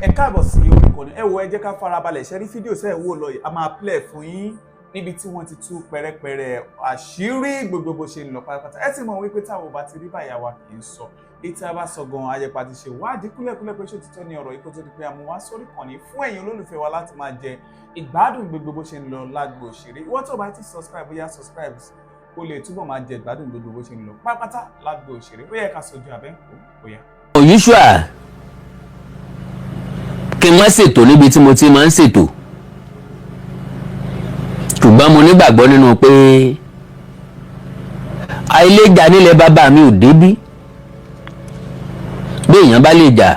Ẹ káàbọ̀ sí orí ìkànnì. Ẹ wo, ẹ jẹ́ ká farabalẹ̀ ṣe rí fídíò sẹ́ẹ̀ wò lọ yìí. A máa play fún yín níbi tí wọ́n ti tú pẹ̀rẹ̀pẹ̀rẹ̀ àṣírí gbogbo bó ṣe ń lọ pátápátá. Ẹ ti mọ̀ wípé táwọn ò bá ti rí báyà wa kì í sọ èyí tí a bá sọ gan, ayẹpa ti ṣe wádìí kúlẹ̀kúlẹ̀ pé ṣé òtítọ́ ni ọ̀rọ̀ yìí kó tó di pé a mú wá sórí ìkànnì fún ẹ̀yin olólùfẹ́ wa láti máa jẹ ìgbádùn gbogbo bó ṣe ń lọ lágbo òṣèré. Ìwọ́n tó bá ti subscribe, bóyá subscribe kó lè túbọ̀ máa jẹ ìgbádùn gbogbo bó ṣe ń lọ pátápátá lágbo òṣèré. Ó yẹ ká sojú abẹ́ ń kó bóyá. Unusual kí n má ṣètò níbi tí mo ti máa ń ṣètò, ṣùgbọ́n mo nígbàgbọ́ nínú pé àìlèjà nílẹ̀ bàbá mi ò débí. Bí èèyàn bá lè jà,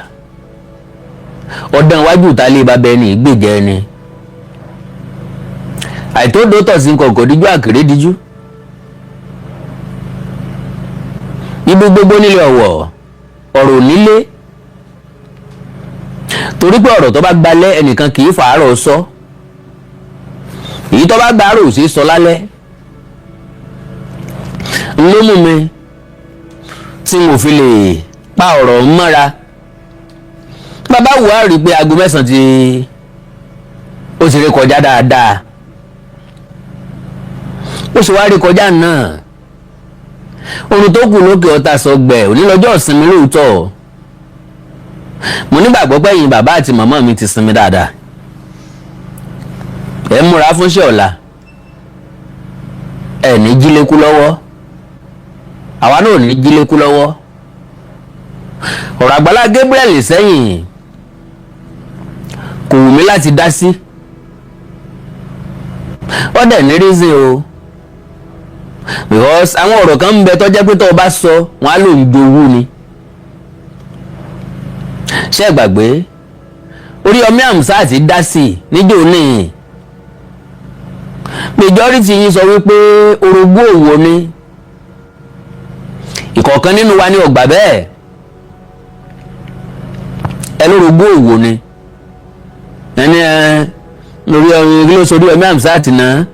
ọ̀dàn iwájú ìta lé bàbá ẹni ìgbèjẹ ẹni àìtódó tọ̀ sí nǹkan díjú àkèrè díjú. Ibi gbogbo nílé ọ̀wọ̀ ọ̀rọ̀ nílé, torí pé ọ̀rọ̀ tó bá gbalẹ̀ ẹnìkan kì í fàárọ̀ sọ, èyí tó bá gbàárò sí sọ lálẹ́. Ló mú mi tí mo fi lè pa ọ̀rọ̀ mọ́ra. Bàbá wù á rí i pé aago 9 tí ó ti rí kọjá dáadáa, ó sì wá rí kọjá náà. Ohun tó kù lókè ọ̀tá sọgbẹ̀ òní lọ́jọ́ ìsinmi. Lóòótọ́, mo nígbàgbọ́ pé ẹ̀yin bàbá àti màmá mi ti sinmi dáadáa, ẹ̀ ń múra fúnṣẹ́ ọ̀la, ẹ̀ ní jílékú lọ́wọ́, àwa náà ò ní jílékú lọ́wọ́. Ọ̀rọ̀ Àgbàlá Gabriel sẹ́yìn kò wù mí láti dá sí. Ó dẹ̀ ní reason o, because àwọn ọ̀rọ̀ kan ń bẹ tó jẹ́ pé tó o bá sọ, wọn á lò ń jowú ni. Ṣé ẹ gbàgbé Oríyọmí Hamzat dá sí i níjó ní? Majority yín sọ wípé orogún òwò ni. Ìkọ̀ọ̀kan nínú wa ní ọgbà bẹ́ẹ̀. Ẹ lórogún òwò ni. Ẹni ẹ lórí ọyìn kí ló sọ Oríyọmí Hamzat náà?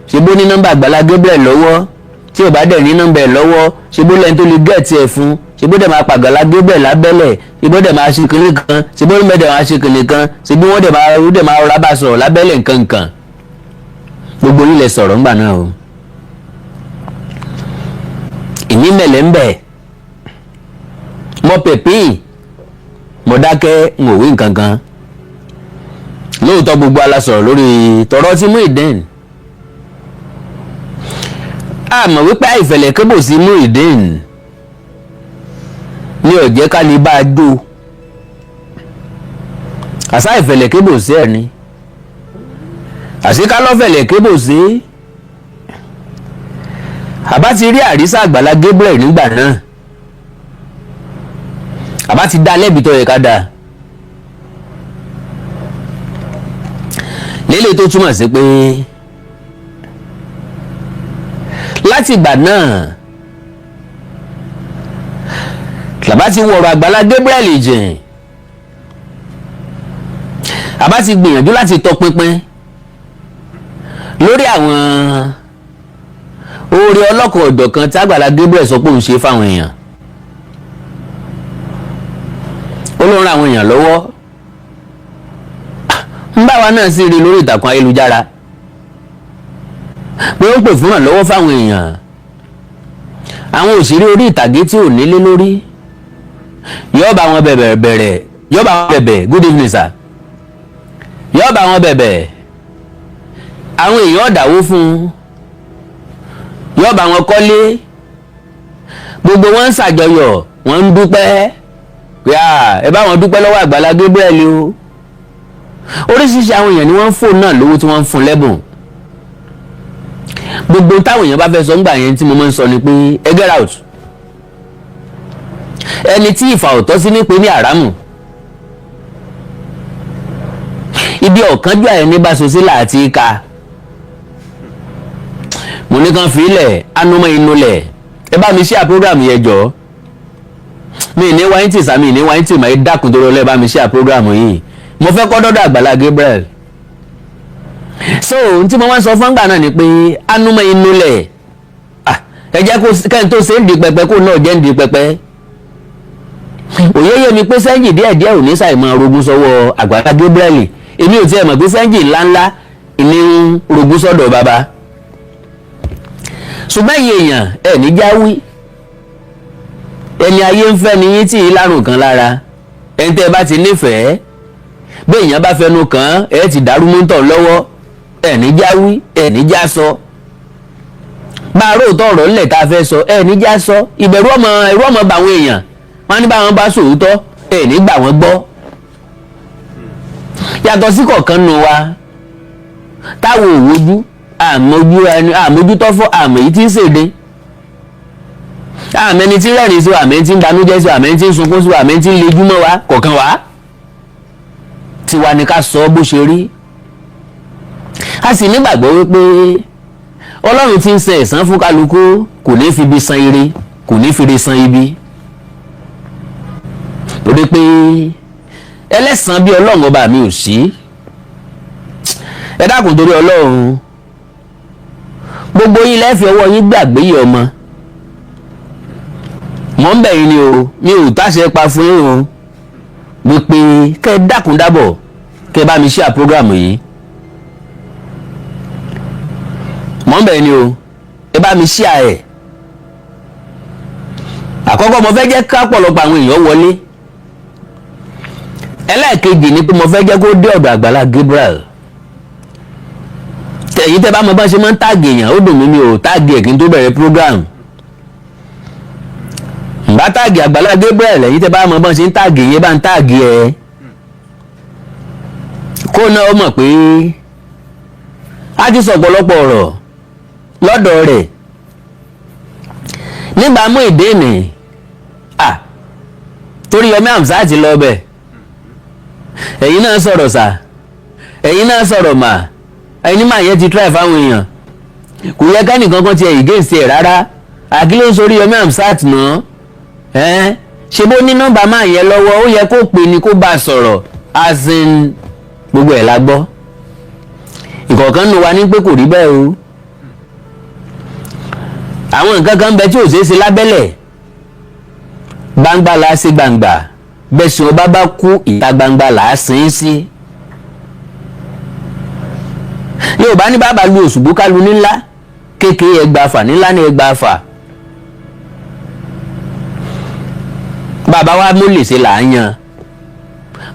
Ṣe bó ní nọ́mbà Àgbàlá Gabriel lọ́wọ́? Tí ò bá dẹ̀ ní nọ́mbà ẹ̀ lọ́wọ́, ṣe bó lẹ́ni tó lè get ẹ̀ fún? Ṣe bó dẹ̀ máa pàgàlà Gabriel lábẹ́lẹ̀? Ṣe bó dẹ̀ máa ṣe kinní kan? Ṣe bó dẹ̀ máa ṣe kinní kan? Ṣe bí wọ́n dẹ̀ máa rọra bá sọ̀rọ̀ lábẹ́lẹ̀ nǹkan? Gbogbo yín lẹ sọ̀rọ̀ ńgbà náà o. Èmi mẹ̀lẹ́ ń bẹ̀ mọ pẹ̀pì, mo dákẹ́, n ò wí nǹkan kan. Lóòótọ́, gbogbo ala sọ̀rọ̀ lórí tọ̀rọ̀ tí Muyideen. A mọ̀ wípé àìfẹ̀lẹ̀ kébò sí Muyideen ní ó jẹ́ ká lè bá a jó. Àṣà ìfẹ̀lẹ̀ kébò sí ẹ̀ ni àṣìká lọ́fẹ̀lẹ̀ kébò sí. Àbá ti rí àrísà Àgbàlá Gabriel nígbà náà, àbá ti dá lẹ́bi tó yẹ ká dáa. Lélẹ̀ tó túmọ̀ sí pé láti ìgbà náà làbá ti wọ̀rọ̀ Àgbàlá Gabriel jìn, àbá ti gbìyànjú láti tọpinpin lórí àwọn oore ọlọ́kan ọ̀jọ̀kan tí Àgbàlá Gabriel sọ pé òun ṣe fáwọn èèyàn. Ó ló ń ran àwọn èèyàn lọ́wọ́, ń bá wa náà sì rí lórí ìtàkùn ayélujára pé ó pè fún ìrànlọ́wọ́ fáwọn èèyàn, àwọn òṣèré orí ìtàgé tí ò nílé lórí, yóò bá wọn bẹ̀bẹ̀ bẹ̀rẹ̀, yóò bá wọn bẹ̀bẹ̀. Good evening, sir. Yóò bá wọn bẹ̀bẹ̀, àwọn èèyàn ọ̀dàwó fún un, yóò bá wọn kọ́lé, gbogbo wọn ń ṣàjọyọ̀, wọn ń dúpẹ́ pé ẹ bá wọn dúpẹ́ lọ́wọ́ Àgbàlá Gabriel o. Oríṣiríṣi àwọn èèyàn ni wọ́n ń fóònù náà lówó tí wọ́n ń fún lẹ́bùn. Gbogbo táwọn èèyàn bá fẹ́ sọ ńgbà yẹn, tí mo máa ń sọ ni pé ẹ get out. Ẹni tí ìfà òtọ́ sí ní pé ní àrámù ibi ọ̀kánjú àìní bá so sí láti ka. Mo ní kàn fílẹ̀ anúmọ̀ inú lẹ̀. Ẹ bá mi share program yẹn jọ. Mi ní wáyé tì sàmì ní wáyé tì máa dákun tó rọlẹ́. Bá mi share program yìí, mo fẹ́ kọ́ dọ́dọ̀ Àgbàlá Gabriel. So n tí mo máa ń sọ fún àgbà náà ni pé anúmọ̀ inú lẹ̀, ẹ jẹ́ kó kẹ́ni tó ṣe ń di pẹpẹ kó náà jẹ́ ń di pẹpẹ. Òye yé mi pé sẹ́ńjì díẹ̀díẹ̀ ò ní ṣàìmọ̀ rogún sọ́wọ́ Àgbàlá Gabriel. Èmi ò tiẹ̀ mọ̀ pé sẹ́ńjì ńláńlá ní ń rogún sọ́dọ̀ bàbá, ṣùgbọ́n ẹ̀yin èèyàn ẹ̀ ní jáwí. Ẹni ayé ń fẹ́ ni yín tí ì lárùn kan lára. Ẹni tẹ́ ẹ bá ti nífẹ̀ẹ́ bí èèyàn bá fẹnu kàn án, ẹ ti dàrú mọ́tò lọ́wọ́. Ẹ̀ ní jáwí, ẹ̀ ní já sọ. Bá a róòtọ́ ọ̀rọ̀ ńlẹ̀ tá a fẹ́ sọ, ẹ̀ ní já sọ. Ìbẹ̀rù ọmọ, ẹ̀rù ọmọ bá àwọn èèyàn. Wọ́n ní báwọn bá sòótọ́, ẹ̀ ní gbà wọ́n gbọ́. Yàtọ̀ sí kọ̀ọ̀kan nù wa táwọn òwojú àmójú ẹni àmójútọ́fọ́, àmọ́ èyí tí ń ṣèdè, àmọ́ ẹni tí ń rẹ́rìn sí wa, àmọ́ ẹni tí ń banújẹ́ sí wa, àmọ́ ẹni tí ń sunkún sí wa, àmọ́ ẹni tí ń lejú mọ́ wa kọ̀ọ̀kan wa. Tiwa ni ká sọ bó ṣe rí. A sì nígbàgbọ́ wípé Ọlọ́run tí ń san ẹ̀san fún kálukú kò ní fi ibi san ire, kò ní fi ire san ibi, torí pé ẹlẹ́san bí Ọlọ́run ọba mi ò sí. Ẹ dákun, torí Ọlọ́run, gbogbo yín lẹ́ẹ̀fì ọwọ́ yín gbàgbé yìí. Ọmọ mọ̀ ń bẹ̀ yín ni o, mi ò táṣẹ pa fún yín o, wípé kẹ́ ẹ dákun dábọ̀, kẹ́ ẹ bá mi share program yìí. Mọ̀ ń bẹ̀ yín ni o, ẹ bá mi share ẹ̀. Àkọ́kọ́, mo fẹ́ jẹ́ ká pọ̀lọpọ̀ àwọn èèyàn wọlé. Ẹlẹ́ẹ̀kejì ni pé mo fẹ́ jẹ́ kó dé ọ̀dọ̀ Àgbàlá Gabriel. Ẹ̀yin tẹ́ bá mọ bá ṣe máa ń tag èèyàn, ó dùn mí, mi ò tag ẹ̀ kí n tó bẹ̀rẹ̀ program. Bá tag Àgbàlá Gabriel, ẹ̀yin tẹ́ bá mọ bá ṣe ń tag yẹn, bá ń tag ẹ̀, kó náà ó mọ̀ pé a ti sọ ọ̀pọ̀lọpọ̀ ọ̀rọ̀ lọ́dọ̀ rẹ̀ nígbà Muyideen à torí Yomi Amzat lọ bẹ̀. Ẹ̀yin náà sọ̀rọ̀ sà, ẹ̀yin náà sọ̀rọ̀ mà, ẹ̀yin ní màá yẹn ti try fáwọn èèyàn. Kò yẹ kẹ́nìkan kan tiẹ̀ against ẹ̀ rárá. Àkílẹ̀ ń sórí Yomi Amzat náà ẹ́, ṣe bó ní nọ́mbà máa yẹn lọ́wọ́, ó yẹ kó pè ní kó bá a sọ̀rọ̀. As in, gbogbo ẹ̀ la gbọ́. Ìkọ̀ọ̀kan nù wa ní pé kò rí bẹ́ẹ̀ o. Àwọn nǹkan kan bẹ tí ò ṣeé ṣe lábẹ́lẹ̀, gbangba là á ṣe gbangba. Bẹ́sùn ọba bá kú, ìta gbangba là á sin ín sí. Yorùbá ní bàbá lu òṣùbù ká lu nílá, kékeré ẹgbàá fà, nílá ní ẹgbàá fà. Bàbá wa mú lè ṣe là á yan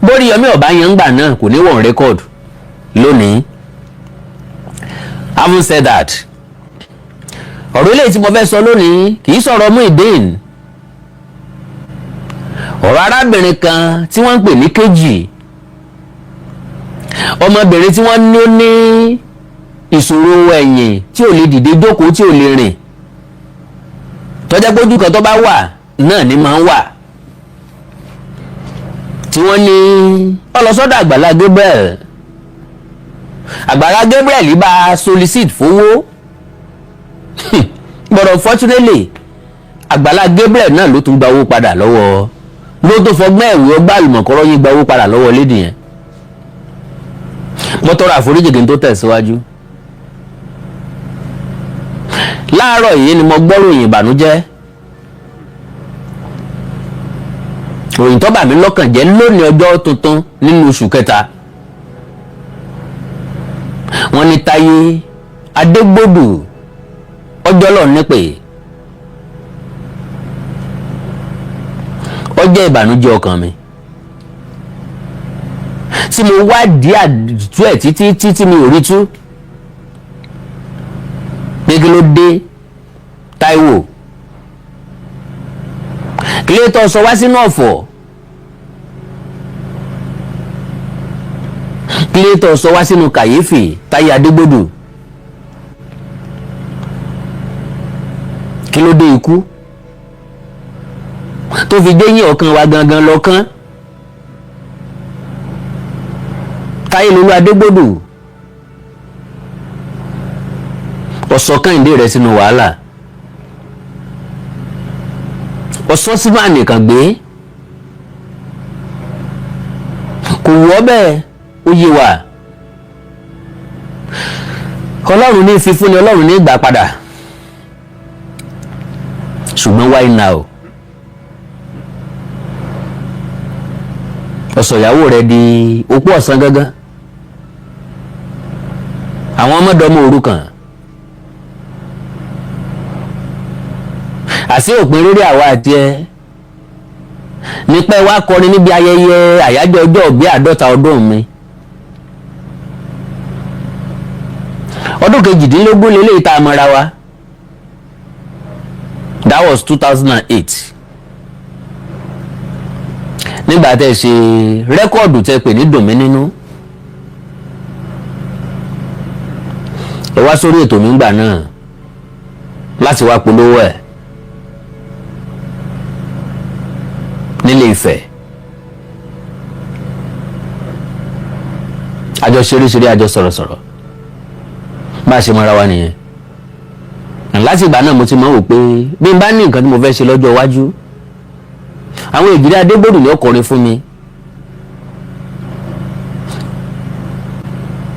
bórí Yọmí ọ̀bá yan ńgbà náà, kò ní wọ̀n record lónìí. Having said that, ọ̀rọ̀ eléyìí tí mo fẹ́ sọ lónìí kì í sọ̀rọ̀ Muyideen. Ọ̀rọ̀ arábìnrin kan tí wọ́n ń pè ní Kejì, ọmọbìnrin tí wọ́n ní ó ní ìṣòro ẹ̀yìn, tí ò lè dìde jókòó, tí ò lè rìn, tó jẹ́ pé ojú kan tó bá wà náà ní máa ń wà, tí wọ́n ní ó lọ sọ́dọ̀ Àgbàlá Gabriel. Àgbàlá Gabriel bá a solicit fowó, but unfortunately, Àgbàlá Gabriel náà ló tún gba owó padà lọ́wọ́, ló tó fọgbọ́n ẹ̀wé ọgbà àlùmọ̀kọ́rọ́ yín gba owó padà lọ́wọ́ lady yẹn. Mo tọrọ àforíjì kí n tó tẹ̀síwájú. Láàárọ̀ yìí ni mo gbọ́ ròyìn ìbànújẹ́, ròyìn tó bà mí lọ́kàn jẹ́. Lónìí, ọjọ́ tuntun nínú oṣù kẹta, wọ́n ní Táyé Adégbòdù ọjọ́ lọ nípè. Ó jẹ́ ìbànújẹ́ ọkàn mi tí mo wádìí àdìtú ẹ̀ títí títí mi ò rí tú pé kí ló dé, Táíwò? Kí ló tó sọ wá sínú ọ̀fọ̀? Kí ló tó sọ wá sínú kàyéfì, Táyé Adégbòdù? Kí ló dé ikú tó fi dé yín ọkàn wa gangan lọ́kàn? Táyé Lolú Adégbòdù, ọ̀sọ̀ kẹ́hìndé rẹ̀ sínú wàhálà, ọ̀sọ́ sínú ànìkàn gbé. Kò wọ́ bẹ́ẹ̀, ó yé wa. Ọlọ́run ní fífúnni, Ọlọ́run ní gbà padà, ṣùgbọ́n why now? Ọ̀sọ̀ ìyàwó rẹ̀ di opó ọ̀sán gángan, àwọn ọmọdọ́mọ òrukàn. Àṣé òpin rírí àwa àti ẹ nípa ẹ wá kọrin níbi ayẹyẹ àyájọ́ ọjọ́ ìbí 50 ọdún mi, ọdún 18 lélẹ́yìí tá a mọra wa. That was 2008, nígbà tẹ́ ẹ ṣe record tẹ́ pè ní Dùn Mí Nínú. Ẹ wá sórí ètò mi ńgbà náà láti wá polówó ẹ̀ nílé Ifẹ̀. Àjọ ṣeréṣeré, àjọ sọ̀rọ̀sọ̀rọ̀, bá a ṣe mọ́ra wa nìyẹn. Láti ìgbà náà mo ti máa ń wò pé bí n bá ní nǹkan tí mo fẹ́ ṣe lọ́jọ́ iwájú, àwọn Èjìrẹ́ Adégbòdù ni ó kọrin fún mi.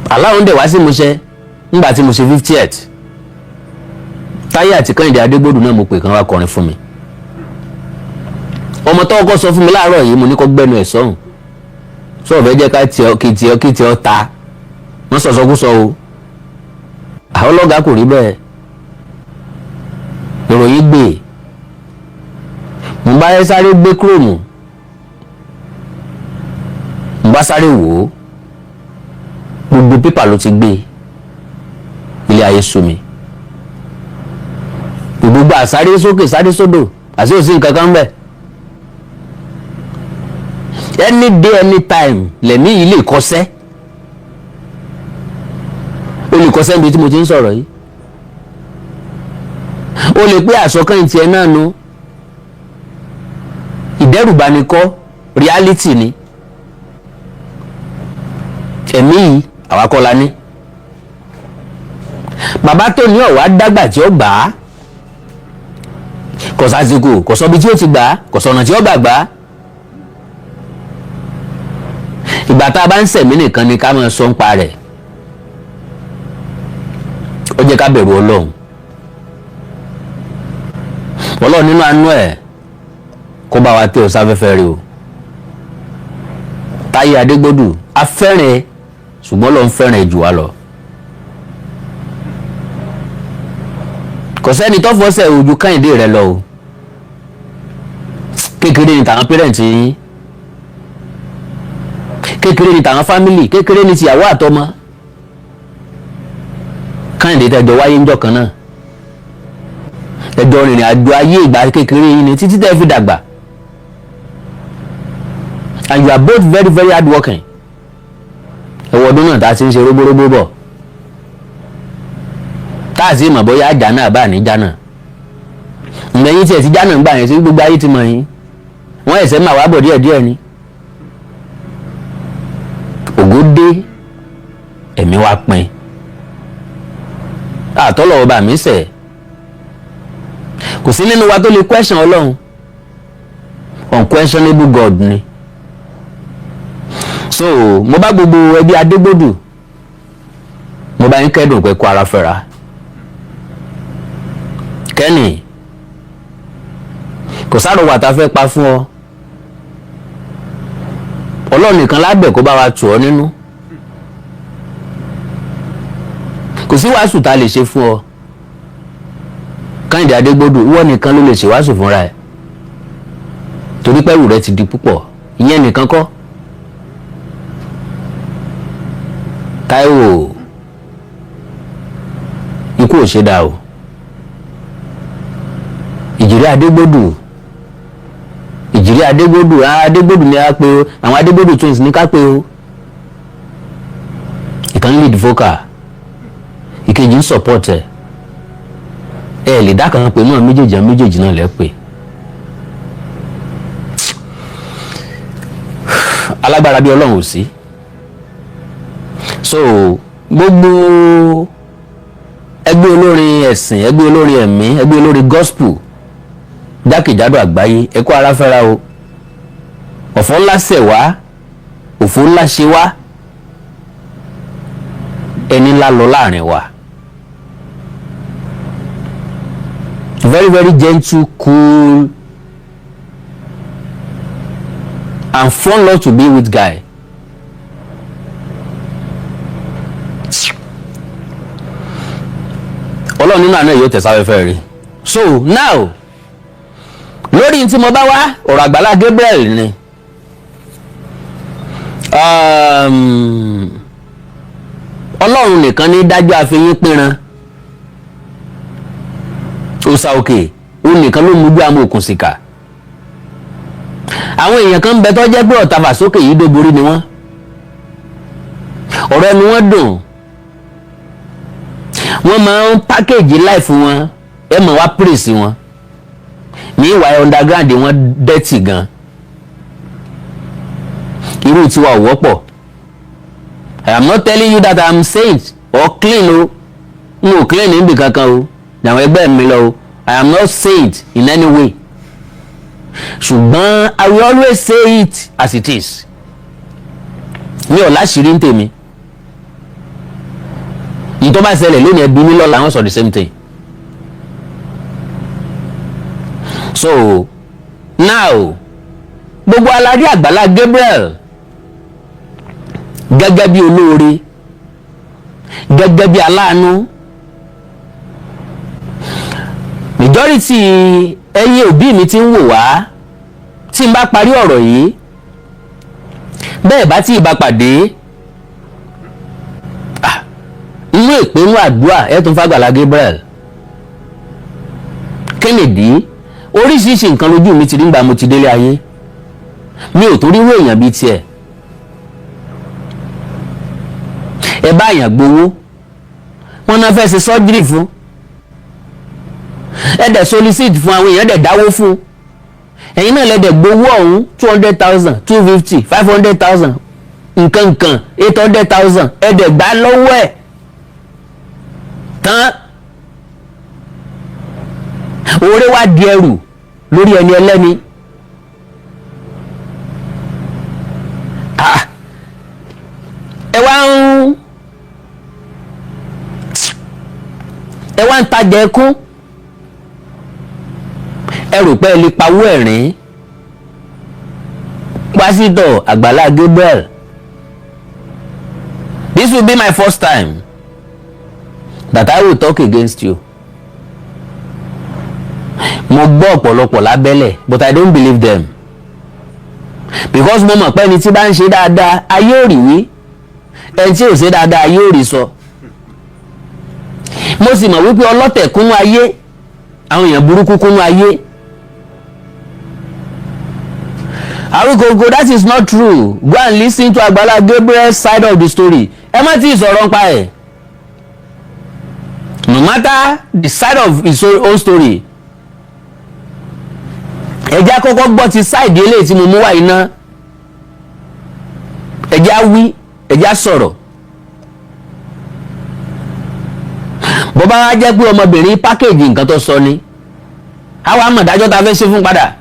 Aláwọn dẹ̀ wá sí musẹ́ nígbà tí mo ṣe 50th. Táyé àti Kẹ́hìndé Adégbòdù náà mo pè kán wá kọrin fún mi. Ọmọ tó kọ́kọ́ sọ fún mi láàárọ̀ yìí, mo ní kó gbẹ́nu ẹ̀ sọ́hùn, sọ̀rọ̀ fẹ́ jẹ́ ká tiẹ̀ kí tiẹ̀ kí tiẹ̀ ta wọ́n sọ̀sọ́kúsọ o. Àwọn ọlọ́gàá kò rí bẹ́ẹ̀. Ìròyìn gbé mo bá sáré gbé kúròmù, mo bá sáré wò ó, gbogbo pépà ló ti gbé. Ilé ayé sú mi, gbogbo àsáré sókè sáré sódò, àti òsì nǹkan kan bẹ́ẹ̀. Any day, anytime lẹ̀mí yìí lè kọsẹ́, o lè kọsẹ́ níbi tí mo ti ń sọ̀rọ̀ yìí, o lè pé àsọkàn tiẹ̀ náà nu. Ìdẹ́rùbani kọ́, reality ni. Ẹ̀mí yìí àwa kọ́ la ní. Bàbá tó ní ọ̀wá dágbà tí ó gbà á, kò sásìkò, kò sọbi tí ó ti gbà á, kò sọ̀nà tí ó gbà gbà á. Ìgbà tá a bá ń sẹ̀mí nìkan ni ká máa sọ ń pa rẹ̀. Ó jẹ́ ká bẹ̀rù Ọlọ́run. Ọlọ́run nínú àánú ẹ̀ kó bá wa tẹ́ ọ sáfẹ́fẹ́ rí o. Táyé Adégbòdù afẹ́ràn ẹ, ṣùgbọ́n Ọlọ́run fẹ́ràn ẹ jù wá lọ. Kò sẹ́ni tó fọ́sẹ̀ ojú Kẹ́hìndé rẹ lọ o. Kékeré ni tàwọn pẹ́rẹ́ǹtì yín, kékeré ni tàwọn fámìlì, kékeré ni tìyàwó àtọmọ. Kẹ́hìndé tẹjọ wáyé ńjọ́ kan náà, ẹjọ rìnrìn àjò ayé ìgbà kékeré yín ni títí tẹ́ fi dàgbà, and you are both very very hard working. Ẹwọ ọdún náà tá a ti ń ṣe rógbórógbó bọ̀, tá a sì mọ̀ bóyá àjà náà bá ní jánà ìgbẹ̀yìn tiẹ̀ ti jánà ń gbà yẹn sí gbogbo ayé ti mọ̀ yín, wọ́n ẹ̀sẹ̀ máa wá bọ̀ díẹ̀díẹ̀ ni. Ògo dé, ẹ̀mí wa pin àtọ́lọ̀ ọba mi sẹ̀. Kò sí nínú wa tó lè question Ọlọ́run, unquestionable God ni. So mo bá gbogbo ẹbí Adégbòdù, mo bá yín kẹ́dùn pé kó ara fẹ́ra. Kẹ́nì kò sáròwà tá a fẹ́ pa fún ọ, Ọlọ́run nìkan lábẹ̀ kó bá wa tù ọ́ nínú. Kò sí wàásù tá a lè ṣe fún ọ, Kẹ́hìndé Adégbòdù, ìwọ nìkan ló lè ṣe wàásù fúnra ẹ̀, torí pẹ́rù rẹ ti di púpọ̀. Ìyẹn nìkan kọ́. Táíwò, ikú ò ṣe dà o. Ìjìrẹ́ Adégbòdù, Ìjìrẹ́ Adégbòdù, Adégbòdù ni a pe o, àwọn Adégbòdù twins ní ká pe o. Ìkan lead vocal, ìkejì ń support ẹ. Ẹ lè dá kan pé náà, méjèèjì méjèèjì náà lẹ́ pè. Alágbára bí Ọlọ́run ò sí. So gbogbo ẹgbẹ́ olórin ẹ̀sìn, ẹgbẹ́ olórin ẹ̀mí, ẹgbẹ́ olórin gospel jákèjádò àgbáyé, ẹ kú ara fẹ́ra o. Ọ̀fọ̀ ńlá ṣẹ̀ wá, òfò ńlá ṣe wá, ẹni ńlá lọ láàrin wa. Very very gentle, cool, And fun love to be with guy. Ọlọ́run nínú àná yóò tẹ̀sáfẹ́fẹ́ rí. So now, lórí tí mo bá wá, ọ̀rọ̀ Àgbàlá Gabriel ni. Ọlọ́run nìkan ní dájọ́ àfihàn pínran. Òòsà òkè òun nìkan ló mójú àmọ́ òkun sìkà. Àwọn èèyàn kan ń bẹ tó jẹ́ pé ọ̀tàfà sókè yìí dóborí ni wọ́n. Ọ̀rọ̀ ẹnu wọn dùn, wọ́n máa ń package life wọn, ẹ mọ̀ wá praise wọn. Meanwhile, underground wọn dirty gan. Irú tiwa ò wọ́pọ̀. I am not telling you that I am saint or clean o. N ò clean níbi kankan o, làwọn ẹgbẹ́ mi lọ o. I am not saint in any way, ṣùgbọ́n I will always say it as it is. Mi ò láṣìírí ń tèmi. N tó bá ṣẹlẹ̀ lónìí, ẹbí mi lọ́la, wọ́n sọ the same thing. So now, gbogbo aládé Àgbàlá Gabriel gẹ́gẹ́ bí olóore, gẹ́gẹ́ bí aláàánú. Majority ẹ̀yin òbí mi ti ń wò wá, tí n bá parí ọ̀rọ̀ yìí, bẹ́ẹ̀ bá tí ì bá pàdé inú ìpinnu àdúrà ẹ̀ tún fàgbàlá Gabriel. Kennedy, oríṣiríṣi nǹkan lójú mi ti rí nígbà mo ti délé ayé. Mi ò torí wé èèyàn bíi tiẹ̀. Ẹ bá èèyàn gbowó, wọn náà fẹ́ ṣe sọ́jírì fún ẹ, dẹ̀ solicit fún àwọn èèyàn, dẹ̀ dáwó fún ẹ̀yin náà, lẹ́dẹ̀ gbowó ọ̀hún, 200,000, 250, 500,000, nǹkan nǹkan, 800,000. Ẹ dẹ̀ gbà lọ́wọ́ ẹ̀ tán. Oore wá di ẹrù lórí ẹni ẹlẹ́ni. Ah, ẹ wá ń tajà ẹkún. Ẹ rò pé ẹ lè pawó ẹ̀rín. Pásítọ̀ Àgbàlá Gabriel, this will be my first time that I will talk against you. Mo gbọ́ ọ̀pọ̀lọpọ̀ lábẹ́lẹ̀, but I don't believe them, because mo mọ̀ pé ẹni tí bá ń ṣe dáadáa, ayé ò rí wí. Ẹni tí ò ṣe dáadáa, ayé ò rí sọ. Mo sì mọ̀ wípé ọlọ́tẹ̀ kúnú ayé, àwọn èèyàn burúkú kúnú ayé. Awikonko, that is not true. Go and listen to Agbala Gabriel's side of the story. Ẹ má tí ì sọ̀rọ̀ nípa ẹ̀. No matter the side of his own story, ẹ jẹ́ àkọ́kọ́ gbọ́ ti side eléyìí tí mo mú wá iná. Ẹ jẹ́ á wí, ẹ jẹ́ á sọ̀rọ̀. Bó bá wá jẹ́ pé ọmọbìnrin package nǹkan tó sọ ni, àwa àmọ̀dájọ́ ta fẹ́ ṣe fún padà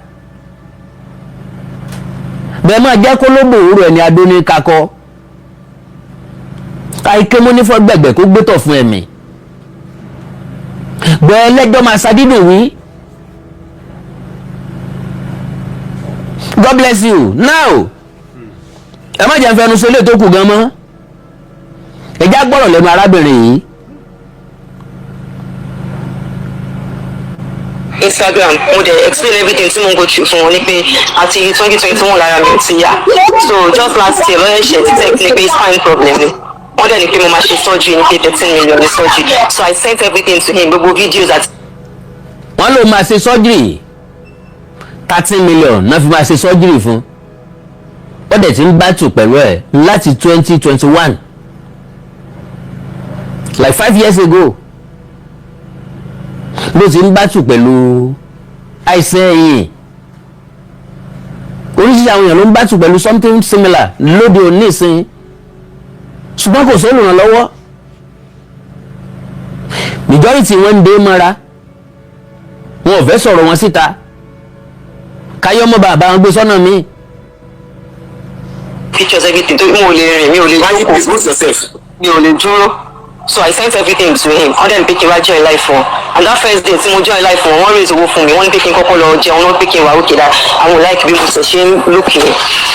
bẹ́ẹ̀ máa jẹ́ kó ló gbòòrò ẹni adó ní kakọ́ káyíké mú ní fọ́gbẹ̀gbẹ̀ kó gbétọ̀ fún ẹ̀mí bẹ́ẹ̀ lẹ́jọ́ máa ṣadídùn wí. God bless you. Now, ẹ má jẹ́ ń fẹnu sọ ilé tó kù gan mọ́. Ẹ já gbọ́rọ̀ lẹ́nu arábìnrin yìí. Instagram, mo dẹ̀ explain everything tí mo ń go through fún wọn ní pé àti 2021 lára mi ò ti yá. So just last year lọ́yẹ̀ ṣe detect ní pé spine problem ni. Wọ́n dẹ̀ ní pé mo máa ṣe surgery, ní pé 13 million ní surgery. So I sent everything to him, gbogbo videos àti. Wọ́n ló máa ṣe surgery, 13 million náà fi máa ṣe surgery fún. Ó dẹ̀ ti ń battle pẹ̀lú ẹ̀ láti 2021, like 5 years ago ló ti ń battle pẹ̀lú àìsàn ẹ̀yìn. Oríṣiríṣi àwọn èèyàn ló ń battle pẹ̀lú something similar lóde òní ìsìn, ṣùgbọ́n kò sólùrànlọ́wọ́. Majority wọn ń dé mọ́ra, wọn ò fẹ́ sọ̀rọ̀ wọn síta káyọ́mọ́ bàbá wọn gbé sọ́nà míì. Pictures, everything tó mi ò lè rìn, mi ò lè Why you jókòó. Please move yourself. Mi ò lè dúró. So I sent everything to him. Wọ́n dẹ̀ ní pé kí n wá join live fún. And that first day tí mo join live wọn, wọ́n raise owó fún mi. Wọ́n ní pé kí n kọ́kọ́ lọ jẹun náà, pé kí n wà òkè dáa, àwọn ò like bí mo ṣe ṣe ń look yẹn.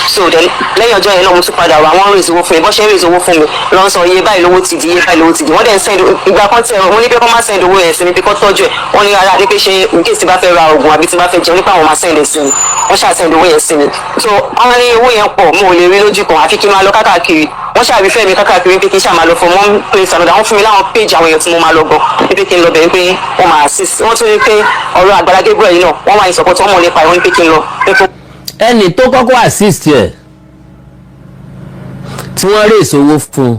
So then, lẹ́yìn ọjọ́ yẹn náà, mo tún padà wá, wọ́n raise owó fún mi. Bọ́ ṣe ń raise owó fún mi lọ́ ń sọ iye báyìí lówó ti di, iye báyìí lówó ti di. Wọ́n dẹ̀ ń send. Ìgbà kan tẹ̀, mo ní pé kó má send owó yẹn sí mi, pé kó tọ́jú ẹ̀. Wọ́n ní rárá, ní pé ṣe in case tí bá fẹ́ ra oògùn àbí tí bá fẹ́ jẹun, nípa àwọn máa send ẹ̀ sí mi. Wọ́n ṣáà send owó yẹn sí mi. So wọ́n ní owó yẹn pọ̀, mo ò lè rí lójú kan, àfi kí n máa lọ káàkiri. Wọ́n ṣàbí fẹ́ mi káàkiri pé kí n ṣáà máa lọ from one place another. Wọ́n fún mi láwọn page àwọn èèyàn tí mo máa lọ gan, pé kí n lọ bẹ̀rẹ̀, pé wọ́n máa assist. Wọ́n tún ní pé ọ̀rọ̀ Àgbàlá Gabriel yìí náà, wọ́n máa ń support, wọ́n mọ̀ nípa ẹ̀. Wọ́n ní pé kí n lọ pé kó Ẹni tó kọ́kọ́ assist ẹ̀ tí wọ́n raise owó fún un,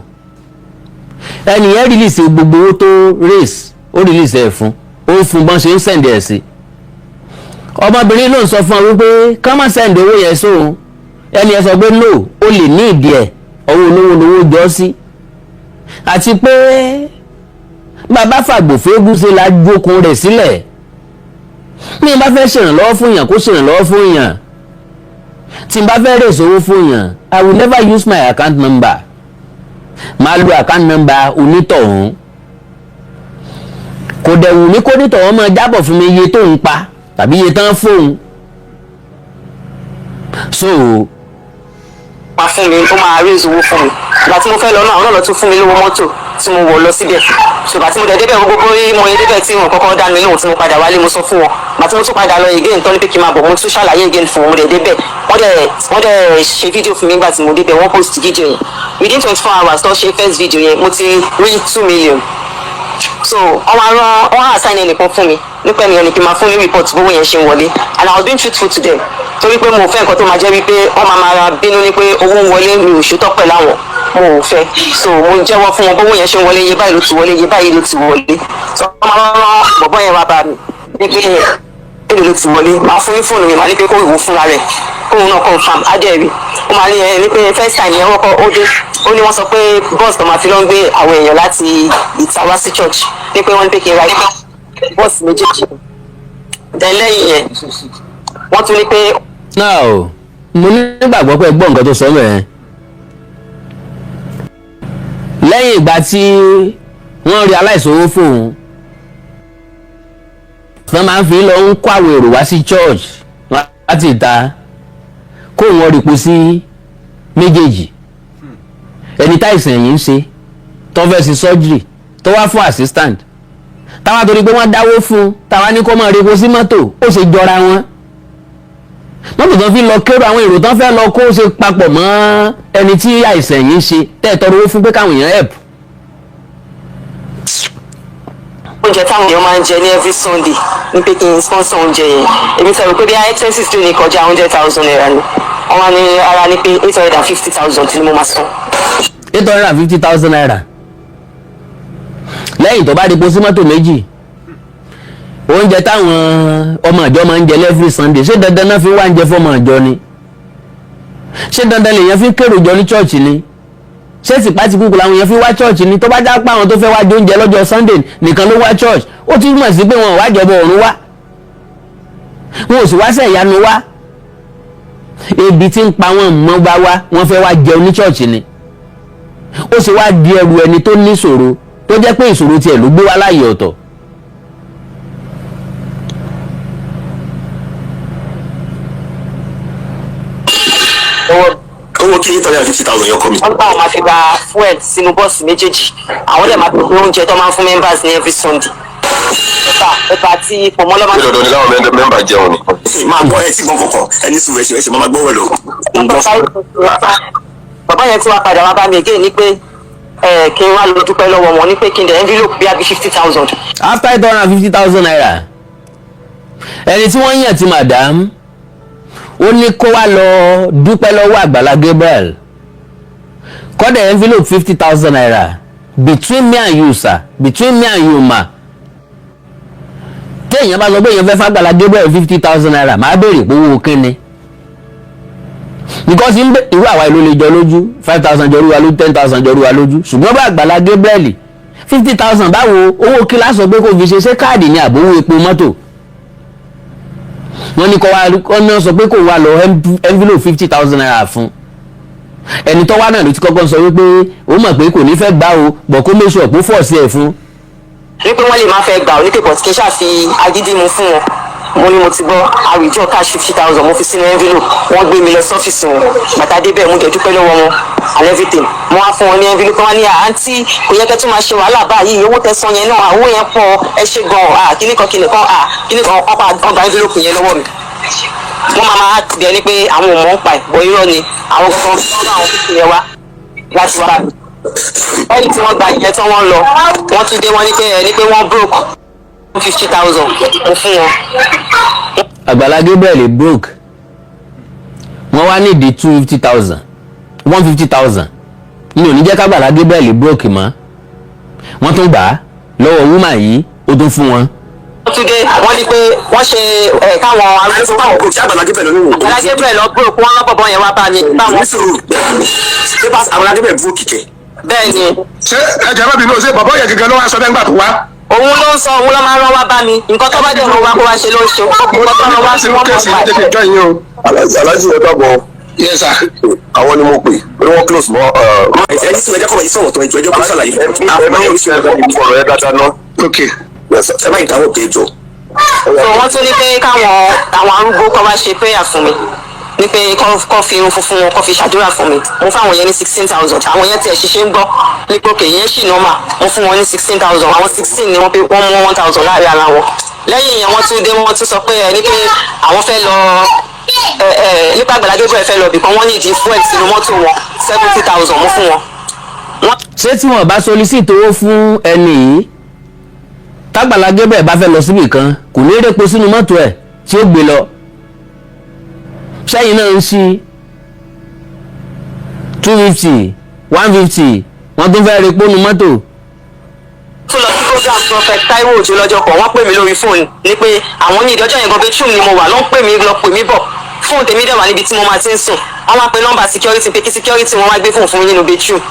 ẹni yẹn release gbogbo owó tó raise, ó release ẹ̀ fún, ó fún bọ́n ṣe ń send ẹ̀ sí. Ọmọbìnrin ló ń sọ fún ọ wípé ká má send owó yẹn sóhun. Ẹni yẹn sọ pé no, ó lè ní ìdí ẹ̀, ọwọ́ olówó lówó jọ sí, àti pé bàbá fàgbòfégún ṣe la jókun rẹ̀ sílẹ̀. Mi bá fẹ́ ṣèrànlọ́wọ́ fún yàn, kó ṣèrànlọ́wọ́ fún yàn. Tí n bá fẹ́ raise owó fún yàn, I will never use my account number. Máa lo account number onítọ̀hún. Kò dẹ̀ wù mí kó onítọ̀hún máa jábọ̀ fún mi iye tó ń pa tàbí iye tán fóun. So máa fún mi, ó máa raise owó fún mi. Ìgbà tí mo fẹ́ lọ náà, àwọn náà lọ tún fún mi lówó mọ́tò tí mo wọ̀ lọ síbẹ̀. Ṣùgbọ́n tí mo dẹ̀ débẹ̀, gbogbo bóyá mo yẹ débẹ̀ tí wọn kọ́kọ́ dá mi lóhùn, tí mo padà wálé, mo sọ fún wọn. Ìgbà tí mo tún padà lọ again, tán ní pé kí n máa bọ̀, mo tún ṣàlàyé again fún wọn. Mo dẹ̀ débẹ̀, wọ́n dẹ̀ ṣe fídíò fún mi. Nígbà tí mo débẹ̀, wọ́n post fídíò yẹn. Within 24 hours tó ṣe first video yẹn, mo ti rí 2 million. So wọ́n máa rán, wọ́n á assign ẹnìkan fún mi, nípa ènìyàn ní kí n máa fún ní report bówó yẹn ṣe ń wọlé. And I was being truthful to them, torí pé mo fẹ́ nǹkan tó máa jẹ́ wípé wọ́n máa máa bínú ní pé owó ń wọlé, mi ò ṣètọ́ pẹ̀lú àwọn. Mo ò fẹ́. So mo jẹ́wọ́ fún wọn bówó yẹn ṣe ń wọlé, iye báyìí ló ti wọlé, iye báyìí ló ti wọlé. So wọ́n máa rán bọ̀bọ́ yẹn wá bá mi ní pé èlò ló ti wọlé. Máa fún ní fóònù mi, máa ní pé kó ìwò fúnra rẹ̀, kóun náà confirm adẹ́rì. Ó máa ní ẹ ní pé first time yẹn, wọ́n kọ́ ó dé, ó ní wọ́n sọ pé bọ́ọ̀sì tó máa fi lọ ń gbé àwọn èèyàn láti ìta wá sí church, ní pé wọ́n ní pé kí n ra bọ́ọ̀sì méjèèjì. Then lẹ́yìn yẹn, wọ́n tún ní pé Now, mo nígbàgbọ́ pé ẹ gbọ́ nǹkan tó sọ mẹ́rin. Lẹ́yìn ìgbà tí wọ́n rí aláìsówó fóun, wọ́n máa ń fi lọ ń kó àwọn èrò wá sí church láti ìta, kó wọn rìpò sí méjèèjì. Ẹni táìsàn ẹ̀yìn ń ṣe, tó fẹ́ sí surgery, tó wá fún assistant, táwa torí pé wọ́n dáwó fún, táwa ní kó máa repo sí mọ́tò. Ó ṣe jọra wọn? Mọ́tò tó fi lọ kérò àwọn èrò tó fẹ́ lọ kó ṣe papọ̀ mọ́ ẹni tí àìsàn yìí ń ṣe, tẹ́ ẹ̀ tọrọ owó fún pé káwọn èèyàn help. Oúnjẹ táwọn èèyàn máa ń jẹ ní every Sunday, ní pé kí n sponsor oúnjẹ yẹn. Èmi sọ pé bí i expenses tó ní kọjá ₦100,000 ni. Wọ́n wá ní ara ní pé 850,000 tí mo máa san. ₦850,000 lẹ́yìn tó bá di sí mọ́tò méjì, oúnjẹ táwọn ọmọ ìjọ máa ń jẹ every Sunday. Ṣé dandan náà fi wá ń jẹ fọmọ ìjọ ni? Ṣé dandan lèèyàn fi kérò jọ ní church ni? Ṣé tìpátìkúkú làwọn èèyàn fi wá church ni? Tó bá já pa àwọn tó fẹ́ wá jẹ oúnjẹ lọ́jọ́ Sunday nìkan ló wá church, ó túmọ̀ sí pé wọn ò wá jọba ọ̀run wá, wọn ò sì wá sẹ̀ ìyanu wá. Ebi tí ń pa wọn mọ́ bá wá, wọ́n fẹ́ wá jẹun ní church ni. Ó sì wá di ẹrù ẹni tó ní ìṣòro, tó jẹ́ pé ìṣòro tiẹ̀ ló gbé wá láàyè ọ̀tọ̀. Owó kí 850,000 yẹn kọ́ mi. Wọ́n gbà, wọ́n máa fi gba fuel sínú bọ́ọ̀sì méjèèjì. Àwọn dẹ̀ máa fi gbé oúnjẹ tó máa ń fún members ní every Sunday, ẹ̀bà àti pọ̀mọ́ lọ́ máa Ṣé dandan ni káwọn member jẹun ni? Máa gbọ́ ẹ tí gbọ́n kọ̀ọ̀kan ẹni sùn ẹ̀ṣẹ̀ ẹ̀ṣẹ̀ máa gbọ́ wẹ̀ lọ. Ń gbọ́. Bàbá yẹn tí wàá padà wá bá mi again ní pé ẹ kí n wá lọ dúpẹ́ lọ́wọ́ wọn, ní pé kí n dẹ̀ envelope bí abi 50,000. After ₦850,000, ẹni tí wọ́n yàn ti madam, ó ní kó wá lọ dúpẹ́ lọ́wọ́ Àgbàlá Gabriel, kọ́dẹ̀ envelope ₦50,000. Between me and you, sir, between me and you, ma, téèyàn bá sọ pé èèyàn fẹ́ fàgbàlá Gabriel ₦50,000, máa béèrè pé owó kínni, because ń bẹ irú àwa ìlú lè jọ lójú, 5,000 jọrú wa lójú, 10,000 jọrú wa lójú, ṣùgbọ́n bá Àgbàlá Gabriel 50,000, báwo? Owó kí lásọ pé kò fi ṣe? Ṣé káàdì ni àbówó epo mọ́tò? Wọ́n ní kọ́ wa, wọ́n náà sọ pé kò wá lọ envelope ₦50,000 fún ẹni tó wá náà. Ló ti kọ́kọ́ sọ wípé ó mọ̀ pé kò ní fẹ́ gbà o bọ̀, kó make sure pé force ẹ̀ fún. Wípé wọ́n lè má fẹ́ gbà ó ní pé, but kí n ṣáà fi agídí mu fún wọn. Mo ní mo ti gbọ́. Àwùjọ cash 50,000, mo fi sínú envelope, wọ́n gbé mi lọ sọ́fíìsì wọn. Bàtà débẹ̀, mo dẹ̀ dúpẹ́ lọ́wọ́ wọn and everything. Mo wá fún wọn ní envelope. Wọn ní, "Àǹtí, kò yẹ kẹ́ tún máa ṣe wàhálà báyìí. Owó tẹ́ san yẹn náà, owó yẹn pọ̀, ẹ ṣe gan-an." Kíní kan kíní kan, kíní kan, ọ̀pá ọgbà envelope yẹn lọ́wọ́ mi. Wọ́n máa bẹ̀ ni pé àwọn ò mọ̀ ń pa ẹ̀ bọ̀. Irọ́ ni. Àwọn kan fún àwọn fífi yẹn wá láti wá mi. Ẹni tí wọ́n gba ìyẹn tí wọ́n lọ, wọ́n tún dé, wọ́n ní pé ẹ ní pé wọ́n broke. 50,000 mo fún wọn. Àgbàlá Gabriel broke, wọ́n wá nídìí 250,000, 150,000 ní òní jẹ́ kágbàlá Gabriel broke mọ́. Wọ́n tún gbà á lọ́wọ́ woman yìí, ó tún fún wọn. Wọ́n tún dé, wọ́n ní pé wọ́n ṣe ẹ̀ káwọn Àlẹ́ fún àwọn kò sí Àgbàlá Gabriel lónìí. Àgbàlá Gabriel lọ broke, wọ́n rán bọ̀bọ̀ yẹn wá bá mi báwọn. Ní sùúrù, ṣé bá Àgbàlá Gabriel bú kìkẹ́? Bẹ́ẹ̀ ni. Ṣé ẹ jẹ́ bábí ló ṣe bàbá yẹn gẹ́gẹ́ ló wá sọ bẹ́ẹ̀ ńgbà tó wá? Òun ló ń sọ, òun ló máa ń rán wá bá mi. Nǹkan tó bá dẹ̀ rán wá kó wá ṣe ló ń ṣe. Nǹkan tó rán wá sí sínú wọ́n case máa yìí pa jẹ́ kí n jọ yín o. Aláàjì, ẹ káàbọ̀. Yes sir. Àwọn ni mo pè pé wọ́n close mọ́. Ẹ ní sùúrù, ẹ jẹ́ kọ́ ọ̀rọ̀ yìí sọ̀rọ̀ tó, ẹjọ́ kó ṣàlàyé. Ẹ má yẹ ọ̀rọ̀ ẹ dáadáa ná. Ok. Ẹ má ìdáwọ́ òkè jọ. So wọ́n tún ní pé káwọn àwọn arúgbó kọ́ wá ṣe prayer fún mi, ní pé kọ́ fi irun funfun wọn kọ́ fi ṣàdúrà fún mi. Mo fáwọn yẹn ní 16,000. Àwọn yẹn tiẹ̀ ṣiṣẹ́ ń gbọ́ ní pé òkè yẹn ṣì normal. Mo fún wọn ní 16,000. Àwọn 16 ni wọ́n pé wọ́n mú 1,000 láàrin ara wọn. Lẹ́yìn yẹn, wọ́n tún dé, wọ́n tún sọ pé ẹ ní pé àwọn fẹ́ lọ ẹ ẹ nípa Àgbàlá Gabriel fẹ́ lọ bìkan, wọ́n ní ìdí fuel sínú mọ́tò wọn, 70,000 mo fún wọn. Ṣé tí wọn bá solicit owó fún ẹni yìí, tágbàlá Gabriel bá fẹ́ lọ síbì kan, kò ní répo sínú mọ́tò ẹ̀ tí ó gbé lọ sẹ́yìn náà ń ṣí 250, 150, wọ́n tún fẹ́ repo nu mọ́tò. Tún lọ sí program Prophet Taiwo Òjò lọ́jọ́ kan, wọ́n pè mí lórí fóònù ní pé àwọn ní ìdọ́jọ́ yẹn gan, bedroom ni mo wà, ló ń pè mí lọ pè mí bọ̀. Fóònù tèmi dẹ̀ wà níbi tí mo máa ti ń sùn. Wọ́n wá pe nọ́mbà security pé kí security wọn wá gbé fóònù fún mi nínú bedroom,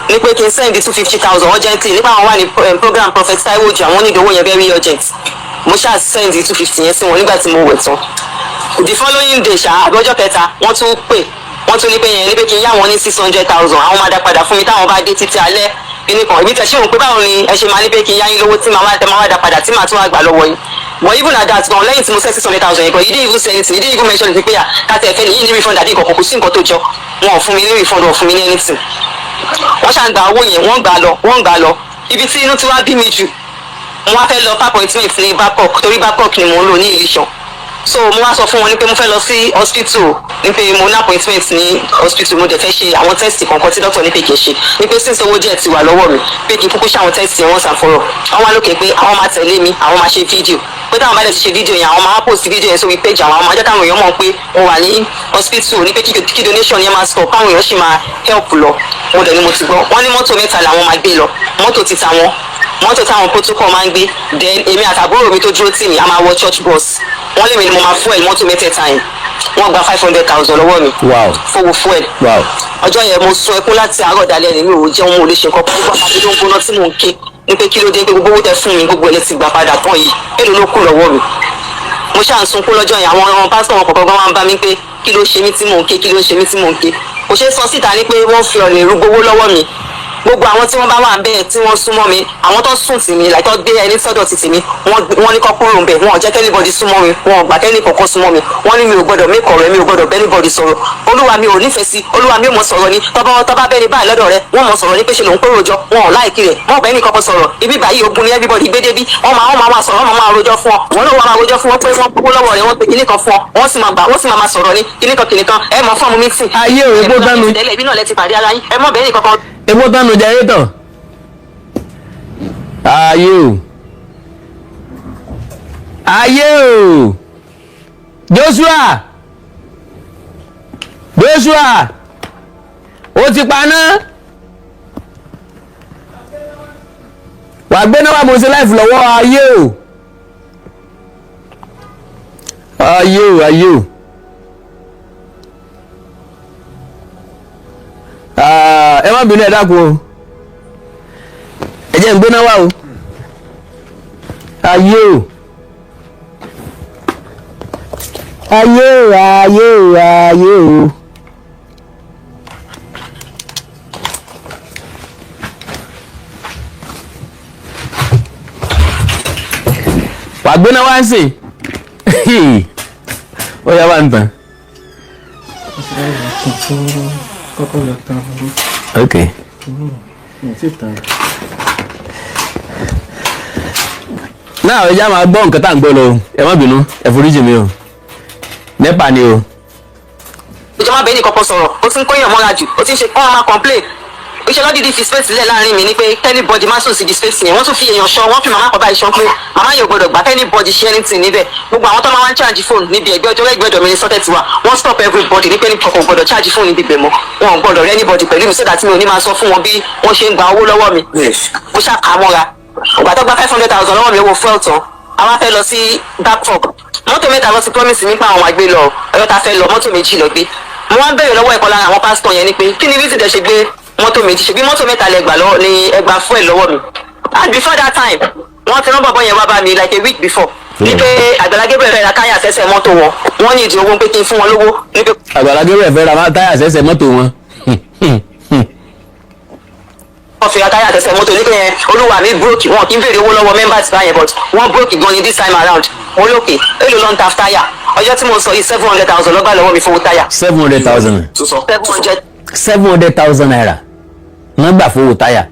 ní pé kí n send 250,000 urgently, nípa àwọn wà ní program Prophet Taiwo Òjò, àwọn onídòwò yẹn very urgent. Mo ṣáà send 250 yẹn sí wọn nígbà tí mo wẹ̀ tán. The following day ṣá, àbí ọjọ́ kẹta, wọ́n tún pè, wọ́n tún ní pé yẹn ní pé kí n yá wọn ní 600,000, àwọn máa dá padà fún mi táwọn bá dé títí alẹ́ kíní kan. Ìbí tẹ̀ ṣé òun pé báwo ni ẹ ṣe máa ní pé kí n yá yín lówó tí màá wá tẹ máa wá dá padà, tí màá tún wá gbà lọ́wọ́ yín? But even at that gan, lẹ́yìn tí mo send 600,000 yẹn gan, you didn't even say anything, you didn't even mention it pé à káàtì ẹ̀fẹ́ nìyí ní refund àbí nǹkan kan. Kò sí nǹkan tó jọ. Wọn ò fún mi ní refund, wọn ò fún mi ní anything. Wọ́n ṣáà ń gba owó yẹn, wọ́n ń gbà lọ, wọ́n ń gbà lọ. Ibi tí inú ti wá bí mi jù, mo wá fẹ́ lọ pa appointment ní Babcock, torí Babcock ni mò ń lò ní Ìlíṣàn. So mo wá sọ fún wọn ní pé mo fẹ́ lọ sí hospital, ní pé mo ní appointment ní hospital, mo dẹ̀ fẹ́ ṣe àwọn test kọ̀ọ̀kan tí doctor ní pé kì í ṣe, ní pé since owó díẹ̀ ti wà lọ́wọ́ mi, pé kí n kúkú ṣe àwọn test yẹn once and for all. Wọ́n wá lókè pé àwọn máa tẹ̀lé mi, àwọn máa ṣe fídíò, pé táwọn bá dẹ̀ ti ṣe fídíò yẹn, àwọn máa post fídíò yẹn sórí page àwọn, àwọn máa jẹ́ káwọn èèyàn mọ̀ pé mo wà ní hospital, ní pé kí donation yẹn máa stop, káwọn èèyàn sì máa help lọ. Mo dẹ̀ ni mo ti gbọ́. Wọ́n ní mọ́tò mẹ́ta làwọn máa gbé lọ: mọ́tò ti tàwọn, mọ́tò táwọn protocol máa ń gbé, then èmi àtàbúrò mi tó dúró tì mí, a máa wọ church bus. Wọ́n lèmi ni mo máa fuel mọ́tò mẹ́tẹ̀ẹ̀ta yẹn. Wọ́n gba 500,000 lọ́wọ́ mi fowó fuel. Ọjọ́ yẹn, mo sun ẹkún láti àárọ̀ dalẹ́ ni. Mi ò jẹun, mo ò lè ṣe nǹkan. Gbogbo àti tó ń gbóná tí mò ń ké ní pé kí ló dé, pé gbogbo owó tẹ fún mi, gbogbo ẹ̀ lẹ ti gbà padà tán yìí, èló ló kù lọ́wọ́ mi? Mo ṣáà ń sunkún lọ́jọ́ yẹn. Àwọn ọmọ pásítọ̀ wọn kọ̀ọ̀kan máa ń bá mi pé kí ló ṣe mí tí mò ń ké, kí ló ṣe mí tí mò ń ké. Kò ṣeé sọ síta ní pé wọ́n fi ọ̀nà èrú gbowó lọ́wọ́ mi. Gbogbo àwọn tí wọ́n bá wà bẹ́ẹ̀ tí wọ́n súnmọ́ mi, àwọn tó sùn tì mí, like tó gbé ẹni sọ́dọ̀ tì tì mí, wọ́n ní kọ́ kúrò ń bẹ̀. Wọn ò jẹ́ k'anybody súnmọ́ mi, wọn ò gbà kẹ́ni kọ̀ọ̀kan súnmọ́ mi. Wọ́n ní mi ò gbọ́dọ̀ make ọ̀rẹ́, mi ò gbọ́dọ̀ b'anybody sọ̀rọ̀. Olúwa mi ò nífẹ̀ẹ́ sí, olúwa mi ò mọ̀ sọ̀rọ̀ ni. Tọ́ba bẹ́ni báyìí lọ́dọ̀ rẹ, wọ́n mọ̀ sọ̀rọ̀ ní pé ṣe lòun kóró jọ. Wọn ò like rẹ̀, wọn ò bẹ́ni kọ́kọ́ sọ̀rọ̀. Ibi báyìí ogun ni everybody gbé débi. Wọ́n máa sọ̀rọ̀, wọ́n máa rojọ́ fún ọ. Wọ́n náà wọ́n máa rojọ́ fún wọn pé wọ́n gbowó lọ́wọ́ rẹ̀, wọ́n pe kinní kan fún ọ, wọ́n sì máa gbà, wọ́n sì máa sọ̀rọ̀ ní kinní kan kinní kan. Ẹ mọ̀ fọ́ọ̀mù meeting. Ayé ò, epo tánu. Ibi náà lẹ ti pàdé ara yín, ẹ mọ̀ bẹ́ẹ̀ ní kankan. Epo tánu jẹrẹ́tọ̀. Ayé o, ayé o! Joshua, Joshua, ó ti paná. Wàá gbé náà wà, mo ṣe live lọ́wọ́. Ayé o, ayé o, ayé o! Ah, ẹ má bínú, ẹ dákun o, ẹ jẹ́ ń gbóná wá o. Ayé o, ayé o, ayé o, ayé o. Wàá gbéná wá ń sìn, ó yá, wá ń tàn. Kọ́kọ́ lọ tán. Ok. Mi ò tí tán. Náà ẹ já máa gbọ́ nǹkan tá à ń gbọ́ lọ. Ẹ má bínú, ẹ foríjì mi o, NEPA ni o. Ìjọba bẹ́ẹ̀ ni kọ́kọ́ sọ̀rọ̀, ó ti ń kóyàn mọ́ra jù, ó ti ń ṣe kọ́ máa complain. Iṣẹ́ lọ́dídì fi space sílẹ̀ láàrin mi ni pé anybody má sùn sí di space yẹn. Wọ́n tún fi èèyàn ṣọ́, wọ́n fi màmá kan báyìí ṣọ́ pé màmá yóò gbọ́dọ̀ gbà anybody ṣe anything níbẹ̀. Gbogbo àwọn tó máa wá ń charge phone níbi ẹgbẹ́ ọjọ́ ẹgbẹ́ ọ̀dọ̀ mi ní socket wa, wọ́n stop everybody ní pé ní kọ̀ọ̀kan gbọ́dọ̀ charge phone níbi ibẹ̀ mọ́. Wọn ò gbọ́dọ̀ rí anybody pẹ̀lú mi so that mi ò ní máa sọ fún wọn bí wọ́n ṣe ń gba owó lọ́wọ́ mi. Mo ṣàkà mọ́ra. Ìgbà tó gba 500,000 lọ́wọ́ mi, owó fuel tán, àwa fẹ́ lọ sí Babcock. Mọ́tò mẹ́ta lọ sí promise mi pa àwọn àgbẹ̀ lọ. Ọjọ́ ta fẹ́ lọ, mọ́tò méjì lọ gbé. Mo wá ń bẹ̀rẹ̀ lọ́wọ́ ẹ̀kọ́ lára àwọn pásítọ̀ yẹn ni pé kí ni reason tẹ́ ṣe gbé mọ́tò méjì, ṣe bí mọ́tò mẹ́ta lẹ gbà lọ́wọ́ ni ẹ gba fuel lọ́wọ́ mi? And before that time, wọ́n ti rán bọ̀bọ̀ yẹn wá bá mi like a week before ní pé Àgbàlá Gabriel fẹ́ ra táyà sẹ́sẹ̀ mọ́tò wọn, wọ́n ní ìdí owó pé kí n fún wọn lówó ní pé Àgbàlá Gabriel fẹ́ ra táyà sẹ́sẹ̀ mọ́tò wọn. Wọ́n fi ra táyà sẹ́sẹ̀ mọ́tò ní pé yẹn olúwa mi broke. Wọn kì í béèrè owó lọ́wọ́ members báyẹn, but wọ́n broke gan ni this time around. Mo lókè èlò ló ń ta táyà ọjọ́ tí mo sọ yìí? 700,000 lọ́gbà lọ́wọ́ mi fowó táyà. 700,000. Tó sọ. 700. ₦700,000 wọ́n gbà fowó táyà.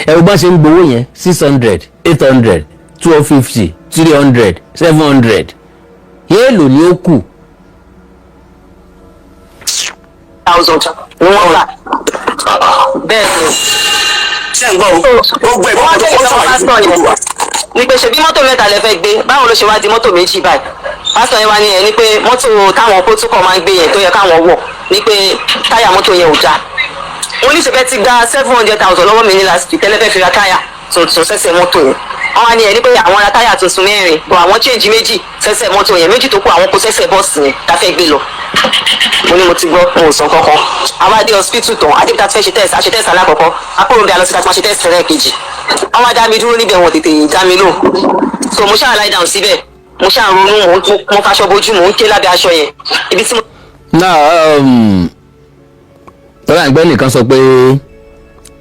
Ẹ wo bọ́n ṣe ń gbowó yẹn: 600, 800, 250, 300, 700. Yéèlò ni ó kù. Thousand ni wọ́n gbà, bẹ́ẹ̀ ni. Ṣé ń gbọ́ o? Gbogbo ẹ̀ Wọ́n gbogbo tẹ̀lé tó sọ́wọ́ sọ̀rọ̀ pásítọ̀ yẹn ní pé ṣebí mọ́tò mẹ́ta lẹ fẹ́ gbé, báwo ló ṣe wá di mọ́tò méjì báyìí? Pásítọ̀ yẹn wá ní ẹ ní pé mọ́tò táwọn protocol máa ń gbé yẹn tó yẹ káwọn wọ̀ ní pé táyà mọ́tò yẹn ò dáa. Wọ́n ní ṣe bẹ́ẹ̀ ti gba 700,000 lọ́wọ́ mi ní last week, tẹ́lẹ̀ fẹ́ fi ra táyà tuntun sẹ́sẹ̀ mọ́tò yẹn. Wọ́n wá ní ẹ ní pé àwọn ra táyà tuntun mẹ́rin bọ̀, àwọn change méjì sẹ́sẹ̀ mọ́tò yẹn, méjì tó kù àwọn kó sẹ́sẹ̀ bọ́ọ̀sì yẹn tá fẹ́ gbé lọ. Mo ní mo ti gbọ́, mo ò sọ kankan. Àwa dé hospital tán, adébítà ti fẹ́ ṣe test. Àṣe test alákọ̀ọ́kọ́, akóròǹbẹ alọ́ sí ká ti máa ṣe test ẹlẹ́ẹ̀kejì. Wọ́n wá dá mi dúró níbẹ̀, wọn tètè dá mi lóhùn, so mo ṣáà lie down síbẹ̀, mo ṣáà ronú, mo faṣọ bojú, mo ń ké lábẹ́ aṣọ yẹn ibi tí mo Náà tọ́lá ìgbẹ́ nìkan sọ pé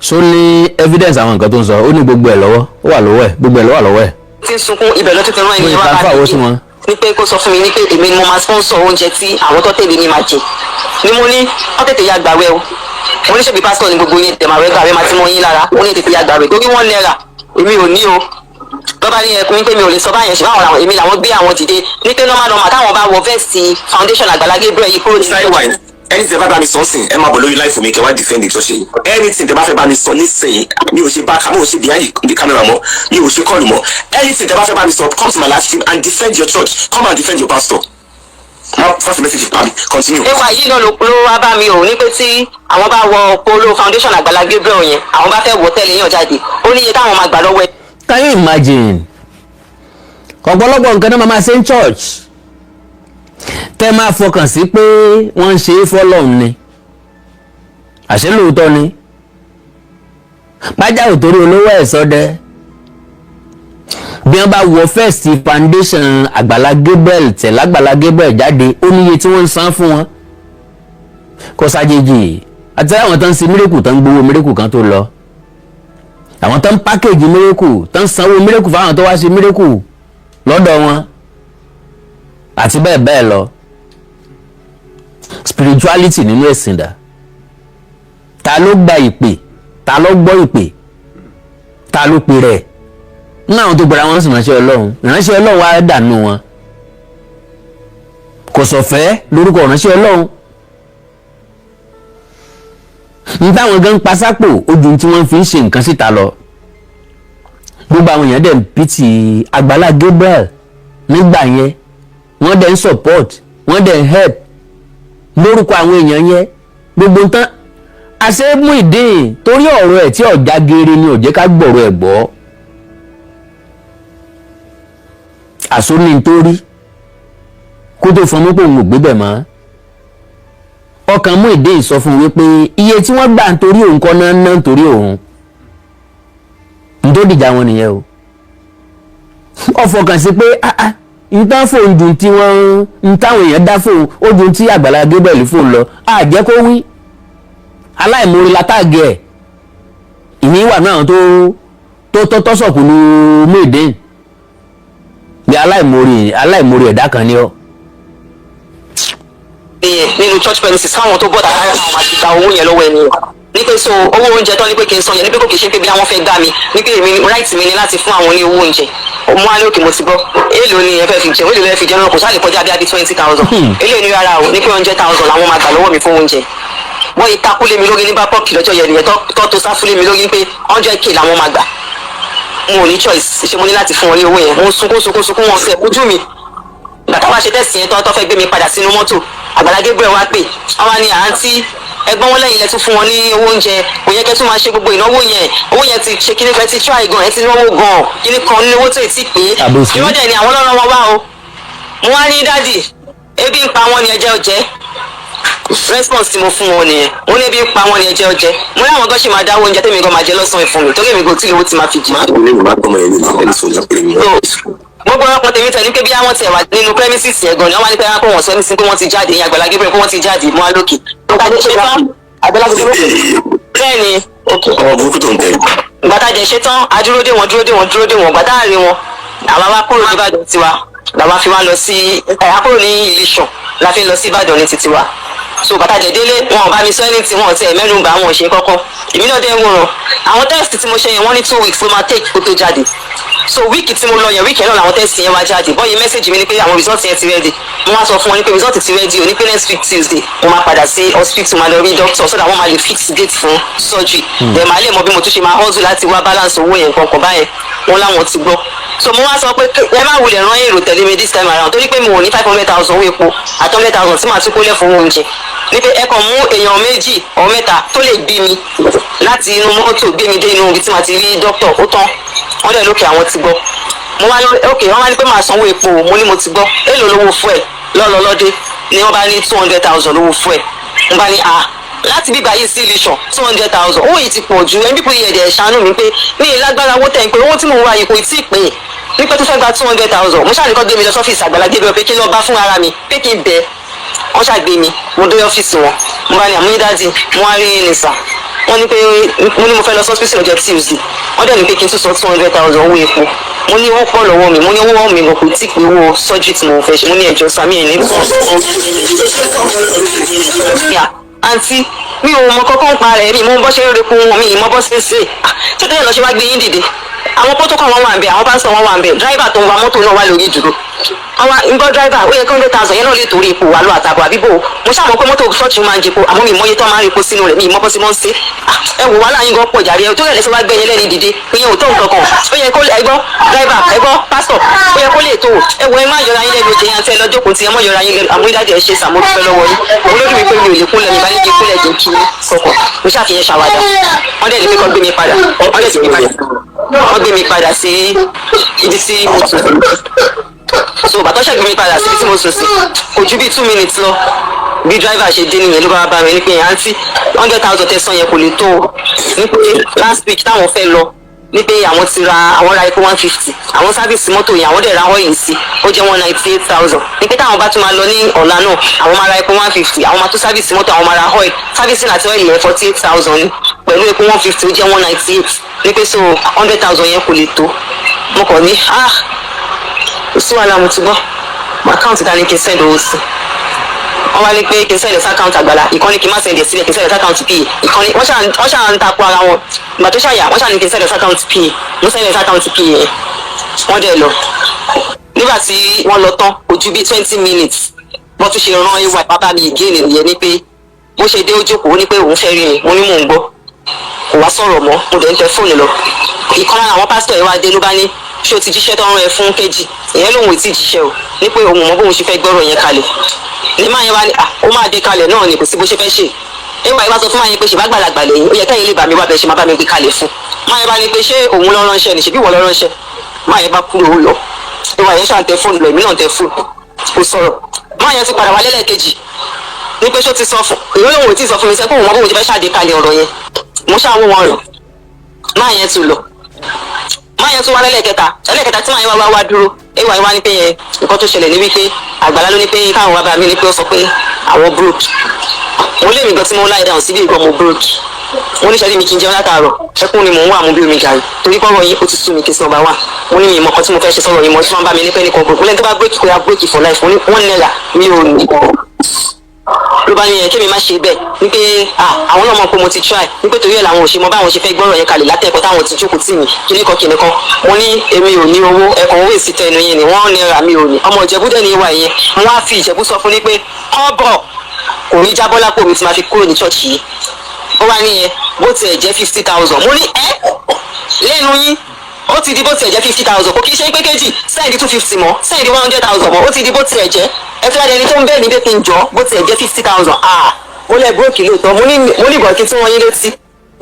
ṣó ní evidence àwọn nǹkan tó ń sọ. Ó ní gbogbo ẹ̀ lọ́wọ́, ó wà lọ́wọ́ ẹ̀, gbogbo ẹ̀ ló wà lọ́wọ́ ẹ̀. Ti ń sunkún ibẹ̀ ló tún ti rán Mo ẹni lè wá transfer bá owó mi sí wọn. ní pé kó sọ fún mi ní pé èmi ni mo máa sponsor oúnjẹ tí àwọn tó tẹ̀lé mi máa jẹ. Ni mo ní wọ́n tètè ya gbàwẹ̀ o. Mo ní ṣèbí pásítọ̀ ní gbogbo yín, tẹ̀màwẹ́ gbàwẹ̀ máa ti mọ yín lára. Ó ní tètè ya gbàwẹ̀ torí ₦1 èmi ò ní o. Lọ́ba ní ẹkùn pé mi ò lè sọ báyẹn ṣe báwọn làwọn èmi làwọn gbé àwọn dìde ní pé normal normal táwọn bá wọ vest foundation Àgbàlá Gabriel yìí kúrò ní Mr. Iwine, anything tẹ bá bá mi sọ sìn, ẹ máa bọ̀ lórí live mi kẹ́ wá defend ìjọ ṣe yìí. Anything tẹ bá fẹ́ bá mi sọ nísìnyí, mi ò ṣe back, mi ò ṣe behind the camera mọ́, mi ò ṣe call mọ́. Anything tẹ bá fẹ́ bá mi sọ, come to my live stream and defend your church, come and defend your pastor. Má first message pa mi, continue. Ẹwà yìí náà ló wá bá mi ò ní pé tí àwọn bá wọ polo foundation Àgbàlá Gabriel yẹn, àwọn bá fẹ́ wọ tẹ́lẹ̀ yàn jáde, ó ní iye táwọn máa gbà lọ́wọ́ ẹ. Can you imagine? Ọ̀pọ̀lọpọ̀ nǹkan náà máa máa ṣe ń church tẹ́ máa fọkàn sí pé wọ́n ń ṣe é fọ́lọ́run ni, àṣé lóòótọ́ ni pájá ò torí olówó ẹ̀ sọdẹ. Bí wọ́n bá wọ vest foundation Àgbàlá Gabriel tẹ̀ lágbàlá Gabriel jáde, ó níye tí wọ́n ń san fún wọn. Kò ṣàjèjì àti àwọn tó ń ṣe miracle, tó ń gbowó miracle kan tó lọ, àwọn tó ń package miracle, tó ń sanwó miracle fáwọn tó wá ṣe miracle lọ́dọ̀ wọn àti bẹ́ẹ̀ bẹ́ẹ̀ lọ. Spirituality nínú ẹ̀sìn dà? Ta ló gba ìpè? Ta ló gbọ́ ìpè? Ta ló pe rẹ̀ nínú àwọn tó gbọ́dọ̀ àwọn sì ránṣẹ́ Ọlọ́run? Ìránṣẹ́ Ọlọ́run wá dànù wọn, kò sọ̀fẹ́ lórúkọ ìránṣẹ́ Ọlọ́run n táwọn gan pa sápò ojú tí wọ́n fi ń ṣe nǹkan síta lọ. Gbogbo àwọn èèyàn dẹ̀ ń pity Àgbàlá Gabriel nígbà yẹn, wọ́n dẹ̀ ń support, wọ́n dẹ̀ ń help lórúkọ àwọn èèyàn yẹn. Gbogbo nǹkan àṣẹ Muyideen torí ọ̀rọ̀ ẹ̀ tí ọ̀já geere ni ò jẹ́ ká gbọ̀rọ̀ ẹ̀ gbọ́. Àsóní nítorí kó tó fọmú pé òun ò gbé bẹ̀ mọ́, ọkàn Muyideen sọ fún un wípé iye tí wọ́n gbà nítorí òun kọ́ náà ná nítorí òun nítorí ìjà wọn nìyẹn o. Ó fọkàn sí pé ah ah, nǹkan fóun dùn tí wọ́n ń táwọn èèyàn dá fóun ó dùn tí Àgbàlá Gabriel fóun lọ àjẹ́ kó wí aláìmoore látàgé ẹ̀. Ìní wà náà tó tó tọ́sọ̀kù ní Muyideen. Bí aláìmoore, aláìmoore ẹ̀dá kan ni ọ́. Yẹn nínú church premises, káwọn tó bọ́ta káyọ̀ àwọn máa ti gba owó yẹn lọ́wọ́ ẹni yẹn, ní pé so owó oúnjẹ tán ní pé kí n san yẹn, ní pé kò kì í ṣe pé bí àwọn fẹ́ gbà mí, ní pé èmi right mi ni láti fún àwọn ní owó oúnjẹ. Mo wá ní òkè, mo ti gbọ́. Èèlò ni ẹ fẹ́ fi jẹun? Èèlò lẹ fi jẹun? Kò sáà lè kọjá bí 20,000. Eléyìí ní rárá o, ní pé 100,000 làwọn máa gbà lọ́wọ́ mi fún oúnjẹ. Wọ́n yìí takú lé mi lórí ní bápọ́ọ̀kì lọ́jọ́ yẹn nìyẹn, tó sáfú lé mi lórí pé 100K làwọn máa gbà. Mo ò ní choice, ṣe mo ní láti fún wọn ní owó yẹn. Mo ń sunkún, sunkún, sunkún, wọn fẹ́ ojú mi. Gbàtà wá ṣe test yẹn tán, tó fẹ́ gbé mi padà sínú mọ́tò, Àgbàlá Gabriel wá pè wọ́n, wá ní àǹtí, ẹgbọ́n wọn lẹ́yìn lẹ tún fún wọn ní owó oúnjẹ, kò yẹ kẹ́ tún máa ṣe gbogbo ìnáwó yẹn. Owó yẹn ti ṣe kíní kan, ti try gan, ẹ ti náwó gan, kíní kan ní owó tó ti pé. Àbòsí. Ìwọ́n dẹ̀ ni àwọn ọlọ́run wọn wá o. Mo wá ní, "Daddy, ebi ń pa wọn ni, ẹjẹ́ ọjẹ́." Response tí mo fún wọn nìyẹn. Mo ní ebi ń pa wọn ni, ẹjẹ́ ọjẹ́. Mo ní àwọn gan ṣe máa dáwọ́ oúnjẹ tẹ́mi gan máa jẹ lọ́sàn-án ìfún mi, torí èmi kò tí ì lówó tí máa fi jì. Má gbọ́ mi, má gbọ́ mọ́ ẹni ẹni sọ̀rọ̀ pé mi. So gbogbo ọkọ tèmi tẹ ní pé bí àwọn tiẹ̀ wà nínú premises yẹn gan ni wọ́n wá ní pé kó wọ́n sọ nísìnyí pé wọ́n ti jáde ní Àgbàlá Gabriel, pé wọ́n ti jáde mọ́ alókè. Bẹ́ẹ̀ ni. Ọmọ burúkú tó ń tẹ̀. Gbàtà jẹ ṣe tán, a dúró dé wọn, dúró dé wọn, dúró dé wọn. Gbàtà rí wọn, àwa wá kúrò ní Ìbàdàn tiwa, làwa fi wá lọ sí ẹ, a kúrò ní Ìlíṣàn, la fi ń lọ sí Ìbàdàn ní títí wa. So bàtà jẹ délé, wọn ò bá mi sọ ẹni tí wọn ò tiẹ̀ mẹ́nu bà, wọn ò ṣe kọ́kọ́. Èmi náà dé ń wòran àwọn test tí mo ṣe yẹn. Wọ́n ní 2 weeks ló máa take kó tó jáde. So week tí mo lọ yẹn, week yẹn náà làwọn test yẹn wá jáde. Bọ́yìí message mi ni pé àwọn result yẹn ti ready. Mo wá sọ fún wọn ní pé result ti ready o, ní pé next week Tuesday mo máa padà sí hospital, máa lọ rí doctor, so that wọ́n máa lè fix date fún surgery, then màá lè mọ bí mo tún ṣe máa hustle láti wá balance owó yẹn kankan báyẹn. Wọn láwọn ti gbọ́. So mo wá sọ pé ẹ má wulẹ̀ rán èrò tẹ̀lé mi this time around, torí pé mo ò ní 500,000 owó epo àti 100,000 tí màá tún kó lẹ̀ fún oúnjẹ, ní pé ẹ kàn mú èèyàn méjì ọ̀ mẹ́ta tó lè gbé mi láti inú mọ́tò, gbé mi dé inú ibi tí màá ti rí dókítà, ó tán. Wọ́n dẹ̀ lókè, àwọn ti gbọ́. Mo wá ní ok. Wọ́n wá ní pé màá sanwó epo. Mo ní mo ti gbọ́. Èlò lówó fuel lọ́lọ́lọ́dé ni? Wọ́n bá ní 200,000 lówó fuel. Mo bá ní ah, láti bíbá yìí sí Ìlíṣàn, 200,000, owó yìí ti pọ̀ ju. Ẹni pípọ̀ yìí, ẹ̀dẹ̀ ṣàánú mi pé mi ì lágbára owó tẹ̀ ń pé owó tí mò ń wá yìí kò tí ì pé ní pé tó fẹ́ gba 200,000. Mo ṣáà ní kó gbé mi lọ sọ́fíìsì Àgbàlá Gabriel pé kí lọ́ọ́ bá fún ara mi, pé kí n bẹ̀ wọ́n. Ṣàgbé mi, mo dé ọ́fíìsì wọn. Mo bá ní àmúyí, "Daddy, mo wá rí yín ní sà." Wọ́n ní pé mo ní mo fẹ́ lọ sọ́fíìsì lọ́jọ́ Tuesday, wọ́n dẹ̀ ní pé kí n tún san 200,000 owó epo. Mo ní owó pọ̀ lọ́wọ́ mi. Mo ní owó mi kò tí pé owó surgery tí mo fẹ́ ṣe. Mo ní ẹ̀jọ̀ sami ẹ̀ ní. Àǹtí, mi ò mọ kọ́kọ́ ń pa rẹ̀, mi mo bọ́ ṣe ń repo wọn, mi ì mọ bọ́ ṣe ń ṣe. Ṣé tẹ́lẹ̀ lọ ṣe wá gbé yín dìde? Àwọn protocol wọn wà ń bẹ, àwọn pásítọ̀ wọn wà ń bẹ, driver tó ń wa mọ́tò náà wà lórí ìdúró. Àwọn ń gbọ́ driver, ó yẹ kí 100,000 yẹn náà lè torí epo wà lọ àtàbọ̀ àbíbò. Mo ṣàmọ̀ pé mọ́tò ṣọ́ọ̀ṣì máa ń jẹpo, àmọ́ mi mọ́yé tó máa ń repo sínú rẹ̀, mi mọ́ bọ́ sí mọ́ ń ṣe. Ẹ wò, wàhálà yín gan pọ̀ jàre. Ẹ tó yẹ lẹ́sẹ̀ wá gbẹ̀yìn lẹ́ni dìde, ìyẹn ò tó nǹkan kan. Ó yẹ kó ẹ gbọ́ driver, ẹ gbọ́ pásítọ̀, ó yẹ kó lè tó. Ẹ wò, ẹ má yọra yín lẹ́nu jẹyàn tẹ́ lọ́jọ́ kùn tí ẹ mọ́ yọra yín lẹ́nu. Àmọ́ ìdájọ́, ẹ ṣe sàmójúfẹ́ lọ́wọ́ yín. Mo lójú mi pé mi ò lè kúnlẹ̀, mi bá ní kí kúnlẹ̀ kí n kí kọ̀kọ̀. Mo ṣàfihàn ṣàwádà. Wọ́n dẹ̀ ní pé kọ́ gbé mi padà, wọ́n dẹ̀ sì gbé mi padà, wọ́n gbé mi padà sí ibi tí mo sùn. So bàtọ́ ṣàgbé mi padà sí ibi tí mo sùn sí, kò ju bíi 2 minutes lọ, bí driver ṣe dé nìyẹn. Ló bá bá mi ní pé, "Àǹtí, 100,000 tẹ̀sán yẹn kò lè tó o." Ní pé last week táwọn fẹ́ lọ, ní pé àwọn ti ra, àwọn ra epo 150, àwọn service mọ́tò yẹn, àwọn dẹ̀ ra oil sí, ó jẹ́ 198,000. Ní pé táwọn bá tún máa lọ ní ọ̀la náà, àwọn máa ra epo 150, àwọn máa tún service mọ́tò, àwọn máa ra oil. Servicing àti oil yẹn, 48,000 ní, pẹ̀lú epo 150, ó jẹ́ 198. Ní pé so 100,000 yẹn kò lè tó. Mo kàn ní ah, kò sí wàhálà, mo ti gbọ́. Account ta ni kí n send owó sí? Wọ́n wá ní pé kí n send sí account Àgbàlá ìkànnì, kí n má send ẹ̀ síbẹ̀, kí n send sí account pa ìkànnì. Wọ́n ṣà ń takò ara wọn. Ìgbà tó ṣàyà, wọ́n ṣà ní kí n send sí account pa. Mo send sí account pa yẹn, wọ́n dẹ̀ lọ. Nígbà tí wọ́n lọ tán, kò ju bíi 20 minutes, wọ́n tún ṣe rán ay bàbá mi again nìyẹn, ní pé bó ṣe dé, ó jókòó, ó ní pé òun fẹ́ rí mi. Mo ní mò ń gbọ́. Kò wá sọ̀rọ̀ mọ́, mo dẹ̀ ń tẹ fóònù lọ. Ìkan lára àwọn pásítọ̀ yẹn wá dé, ló bá ní, "Ṣé o ti jíṣẹ́ tó ń rán ẹ fún kejì ìyẹn?" Lòun ò tí ì jíṣẹ́ o, ní pé òun mọ bóun ṣe fẹ́ gbọ́rọ̀ yẹn kalẹ̀. Ní máa yẹn wá ní à, ó máa dé kalẹ̀ náà ni, kò sí bó ṣe fẹ́ ṣe. Nígbà yìí wá sọ fún máa yẹn pé ṣe bá gbàlagbà lẹ́yìn, ó yẹ kẹ́yìn lè bá mi wá bẹ́ẹ̀ ṣe máa bá mi gbé kalẹ̀ fún máa yẹn. Bá ní pé ṣé òun lọ ránṣẹ́ ni? Ṣebí ìwọ lọ ránṣẹ́? Máa yẹn bá kúrò, ó lọ. Ìwà yẹn ṣáà ń tẹ fóònù lọ, èmi náà ń tẹ fóònù, kò sọ̀rọ̀. Máa yẹn ti padà wá lẹ́lẹ́kejì, ní pé ṣó ti sọ fún ìwé? Lòun ò tí ì sọ fún mi sẹ́, pé òun mọ bóun ṣe fẹ́ ṣàdé kalẹ̀ ọ̀rọ̀ yẹn. Mo ṣáà wò wọn rò. Máa yẹn tún lọ, máa yẹn tún wá lẹ́lẹ́kẹta. Ẹlẹ́kẹta tí máa yẹn wá wá dúró, ìwà yẹn wá ní pé yẹn nǹkan tó ṣẹlẹ̀ ní wípé Àgbàlá ló ní pé káwọn wá bá mi, ní pé ó sọ pé àwọn broke. Mo lé mi gan tí mo lie down síbi ìgbọ́n, mo broke. Mo ní sẹ́rí mi kí n jẹun látàárọ̀, ẹkún ni mò ń wà mú bí omi gàrí, torí pọ́rọ̀ yín ó ti sú mi. Case number one, mo ní mi ìmọ̀ kan tí mo fẹ́ ṣe sọ̀rọ̀ yìí mọ́ tí wọ́n bá mi ní pẹ́ nìkan broke. Mo lẹ́ni tó bá break, kó ya break for life. Mo ní ₦1 mi ò ní. Ló bá ní yẹn kémi má ṣe bẹ́ẹ̀, ní pé àwọn náà mọ̀ pé mo ti try, ní pé torí ẹ̀ làwọn ò ṣe mọ báwọn ṣe fẹ́ gbọ́rọ̀ yẹn kalẹ̀ látẹ̀kọ́ táwọn ti jókòó tì mí, kíní kan kíní kan. Mo ní èmi ò ní owó, ẹ̀kọ́ owó èsì tẹnu yẹn ni ₦1 mi ò ní. Ọmọ Ìjẹ̀bú dẹ̀ ní ìwà yẹn. Mo wá fi Ìjẹ̀bú sọ fún ní pé kọ́bọ̀ kò ní jábọ́ lápò mi tí máa fi kúrò ní church yìí. Ó wá níyẹn bó tiẹ̀ jẹ́ 50,000. Mo ní ẹ́ lẹ́nu yín, ó ti di bó tiẹ̀ jẹ́ 50,000. Kò kí ṣe pé kejì send 250 mọ́, send 100,000 mọ́. Ó ti di bó tiẹ̀ jẹ́. Ẹ fẹ́ adẹni tó ń bẹ́ẹ̀ ní bẹ́ẹ̀ kí n jọ bó tiẹ̀ jẹ́ 50,000. Ah, mo lẹ broke lóòótọ́. Mo ní ìbọn kí tí wọ́n yín létí,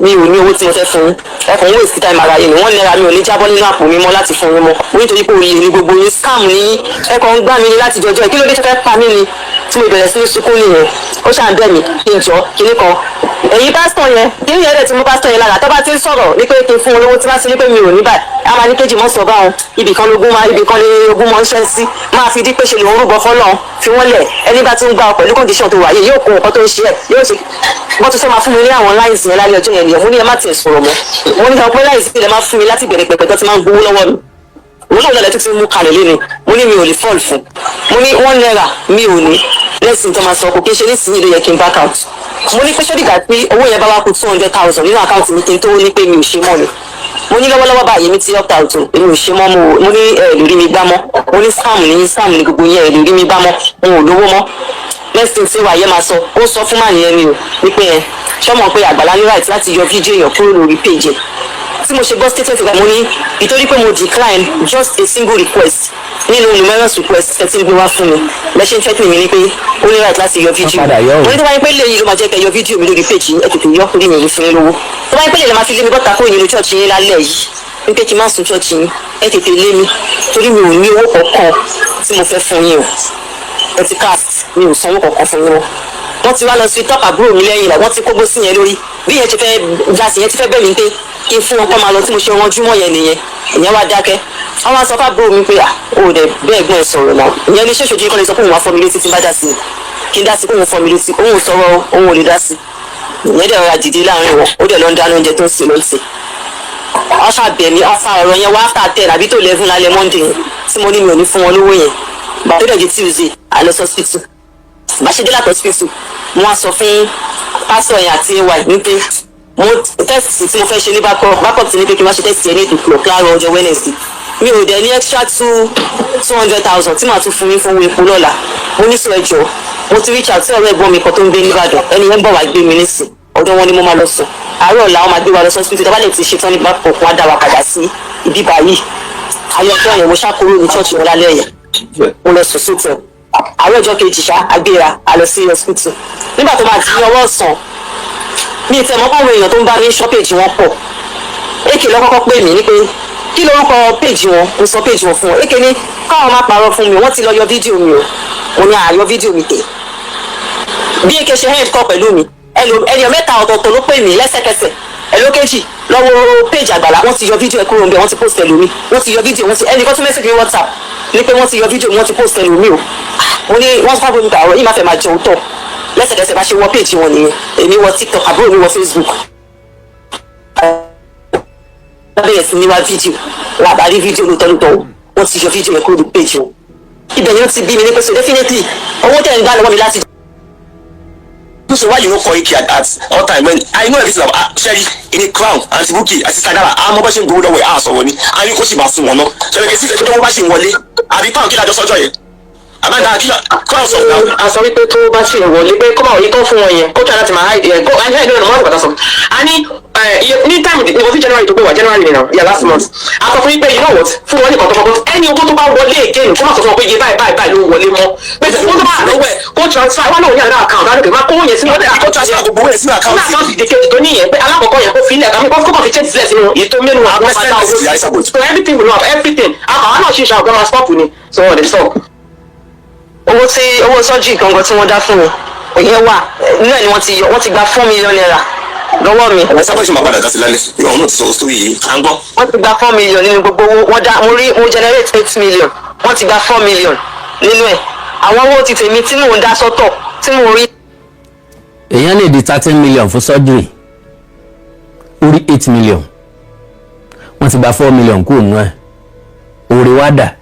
mi ò ní owó tí mo fẹ́ fún yín. Ẹ kàn ń waste time ara yín ni. ₦1 mi ò ní jábọ́ nínú àpò mi mọ́ láti fún yín mọ́. Mo nítorí pé olè ní gbogbo yín, scam ní yín, ẹ kàn ń gbá mi ní láti jọjọ́. Kí ló dé tó fẹ́ pa mí ni? Tí mo bẹ̀rẹ̀ sí ní sunkún nìyẹn. Ó ṣàn bẹ̀ mí kí n jọ kíní kan. Èyí pásítọ̀ yẹn, kíní yẹn dẹ̀ ti mú pásítọ̀ yẹn lára. Tó bá ti ń sọ̀rọ̀ ní pé kí n fún un lówó, tí bá ti ní pé mi ò ní báyìí, a máa ní kéjì mọ́ sọ báwọn ibì kan lógún máa, ibì kan lé ogún mọ́ ń ṣẹ́ sí, máa fi dí pé ṣe lòun rúbọ fọ́lọ́run. Fi wọ́n lẹ̀, ẹni bá ti ń gbá ọ pẹ̀lú condition tó wà yìí yóò kó nǹkan tó ń ṣe ẹ̀ yóò ṣe. Wọ́n tún fẹ́ máa fún mi ní àwọn lines yẹn lálẹ́ ọjọ́ yẹn nìyẹn. Mo ní ẹ má tiẹ̀ sọ̀rọ̀ mọ́. Mo ní sọ pé lines yẹn lè máa fún mi láti bẹ̀rẹ̀ pẹ̀pẹ̀ tó ti máa ń gbowó lọ́wọ́ mi, òun náà lọ́dẹ̀ tó ti mú kalẹ̀ lé ni. Mo ní mi ò lè fall fún. Mo ní ₦1 mi ò ní lẹ́sìn tó máa sọ, kò kí n ṣe nísìnyí ló yẹ kí n back out. Mo ní pé ṣé dìgbà tí owó yẹn bá wá kú 200,000 nínú account mi kí n tó ní pé mi ò ṣe mọ́ ni? Mo ní lọ́wọ́lọ́wọ́ báyìí, mi ti opt out o, èmi ò ṣe mọ́. Mo ní ẹ lè rí mi gbá mọ́. Mo ní scam ní scam ní gbogbo yẹn, ẹ lè rí mi gbá mọ́, mo ò lówó mọ́. Next thing tí wàá yẹ máa sọ, ó sọ fún màní yẹn ni o wípé ẹ ṣọmọ pé Àgbàlá ní right láti yọ fídíò èèyàn kúrò lórí page ẹ. Tí mo ṣe gbọ́ statement rẹ̀, mo ní ìtorí pé mo decline just a single request nínú numerous requests tẹ́tí ń gbé wá fún mi, lẹ́sẹ̀ ń threatening mi ní pé ó ní right láti yọ fídíò. Wọ́n padà yọ o. Mo ní tó bá yín pé léyìí ló máa jẹ́ kẹ́ yọ fídíò mi lórí page yín, ẹ tètè yọ, torí mi ò ní fún yín lówó. Tó bá yín pé lè máa fi lé mi bọ́ta kúrò nínú church yín lálẹ́ yìí, wípé kí n má sùn church yín, ẹ tètè lé mi, torí mi ò ní owó kankan tí mo fẹ́ fún yín o. Ẹ ti cast, mi ò sanwó kankan fún yín mọ́. Wọ́n ti wá lọ sí tọ́pù àbúrò mi lẹ́yìn rẹ̀, wọ́n ti kógbó sí yẹn lórí. Bí yẹn ti fẹ́ já sí yẹn ti fẹ́ bẹ̀ mí pé kí n fún wọn kọ́ máa lọ, tí mo ṣe wọn júmọ́ yẹn nìyẹn. Ìyẹn wá dákẹ́, wọ́n wá sọ fún àbúrò mi pé à ó dẹ̀ bẹ́ẹ̀ gbọ́n ẹ̀ sọ̀rọ̀ náà. Ìyẹn ní ṣèṣojú kọ́ lè sọ pé òun wá fọ́ mi létí tí n bá dá sí i, kí n dá sí kóun fọ́ mi létí. Òun ò sọ̀rọ̀, òun ò lè dá sí. Ìyẹn dẹ̀ rọra dìde láàrin wọn, ó dẹ̀ lọ ń dáná oúnjẹ tó ń sè ló ń sè. Wọ́n ṣàbẹ̀ mí, wọ́n fa ọ̀rọ̀ yẹn wá after 10 àbí tó 11 lálẹ́ Monday yẹn tí mo ní mi ò ní fún wọn lówó yẹn. Gbà tó dẹ̀ di Tuesday, a lọ sí hospital. Bá ṣe dé láti hospital, mo wá sọ fún pásítọ̀ yẹn àti ay ní pé mo test tí mo fẹ́ ṣe ní backup ti ní pé kí n má ṣe test yẹn ní 8 o'clock láàárọ̀ ọjọ́ Wednesday. Mi ò dẹ̀ ní extra 200,000 tí màá tún fún mi fún owó epo lọ́la. Mo ní sọ ẹjọ́, mo ti reach out sí ọ̀rẹ́ ẹ̀gbọ́n mi kan tó ń gbé nìbàdàn. Ẹni yẹn ń bọ̀ wá gbé mi nísìn, ọ̀dọ̀ wọn ni mo máa lọ sùn. Àárọ̀ ọ̀la wọn máa gbé wa lọ sí hospital. Tó bá lè ti ṣe tán ní backup, wọn á dá wa padà sí ibi báyìí. Ayọ̀ ọjọ́ yẹn, mo ṣá kúrò ní church wọn lálẹ́ yẹn, mo lọ sùn sóòtẹ̀. Àárọ̀ ọjọ́ kejì ṣá, agbéra, a lọ sí hospital. Nígbà tó máa di ní ọwọ́ ọ̀sán, mi ì tẹ̀ mọ́ báwọn èèyàn tó ń bá mi ṣọ́ page wọn pọ̀. Èkè lọ kọ́kọ́ pè mí ní pé kí lorúkọ page wọn. Mo sọ page wọn fún wọn. Èkè ní káwọn má parọ́ fún mi, wọ́n ti lọ yọ fídíò mi o. Mo ní àyọ fídíò mi tẹ̀. Bí èkè ṣe end call pẹ̀lú mi, ènìyàn mẹ́ta ọ̀tọ̀ọ̀tọ̀ ló pè mí lẹ́sẹ̀kẹsẹ̀. Ẹlókejì lọ́wọ́ page Àgbàlá, wọ́n ti yọ fídíò ẹ̀ kúrò níbẹ̀, wọ́n ti post ẹlòmí, wọ́n ti yọ fídíò, wọ́n ti ẹnìkan tún message mi WhatsApp ní pé wọ́n ti yọ fídíò, wọ́n ti post ẹlòmí o. Mo ní wọ́n fà bómi kàwọ́ yìí má fẹ́ máa jẹun tọ̀. Lẹ́sẹ̀kẹsẹ̀ bá ṣe wọ page wọn nìyẹn. Èmi wọ TikTok, àbúrò mi wọ Facebook, bẹ̀rẹ̀ sí ní wá fídíò wà bá rí fídíò lóòótọ́ lóòótọ́, wọ́n ti yọ fídíò yẹn kúrò ní page wọn. Ibẹ̀ ni ó ti bí mi ní pé so definitely owó tẹ̀ ń gbà lọ́wọ́ mi láti So why you no call Ike at all time when I know everything about, ah, Sherry in Crown, Aunty Bukky àti Sagara? Àmọ́ bá ṣe ń gbowó lọ́wọ́ ẹ̀ á sọ̀rọ̀ ni a ní kó sì máa fún wọn náà ṣẹlẹ̀ kí sí tó bá ṣì ń wọlé àbí pound. Kí lájọ sọ́jọ́ yẹn àbáńdá kí Crown sọ̀rọ̀ náà. A sọ wípé tó bá ṣe wọlé pé kó máa wọlé tó fún wọn yẹn, kó try láti máa hide ẹ, kó ẹ ẹ lónìí mọ́tò kàtà sọ. A ní ní time ní mo fi January tó gbé wá, January ni now, yeah, last month. A sọ fún yín pé, you know what, fún wọn ní nǹkan tó fọkàn ẹni owó tó bá wọlé again, kó má sọ fún wọn pé iye báyìí báyìí báyìí ló wọlé mọ́, pé owó tó bá wà lọ́wọ́ ẹ̀ kó transfer wọn náà ní àná account alókè máa kó yẹn sínú Kó transfer gbogbo owó yẹn sínú account. Sínú account ìdíkejì tó níyẹn, pé alákọ̀ọ́kọ́ yẹn kó fi ilẹ̀ kàmí kó kàn fi change sílẹ̀ sínú èyí tó mẹ́nu àwọn President padà owó. is Isabel. So everything will know everything. Àwọn náà ṣe ṣe àwọn ọ̀gá máa stop ni, so wọn ò lè stop. Owó tí owó sọ́jú gangan tí wọ́n dá fún mi òyìn wà nínú ẹ̀ ni wọ́n ti yọ, wọ́n ti gba ₦4 million lọ́wọ́ mi. Ẹ sábà ṣe máa padà dá sí lálẹ́ ìwọ náà ti sọ sórí yìí, à ń gbọ́. Wọ́n ti gba 4 million nínú gbogbo owó wọ́n dá. Mo rí mo generate 8 million, wọ́n ti gba 4 million nínú ẹ̀. Àwọn owó ti tèmi tí mò ń dá sọ́tọ̀ tí mò ń rí Èèyàn lè di 13 million fún surgery. Orí 8 million, wọ́n ti gba 4 million kúrò nínú ẹ̀. Orí wá dà,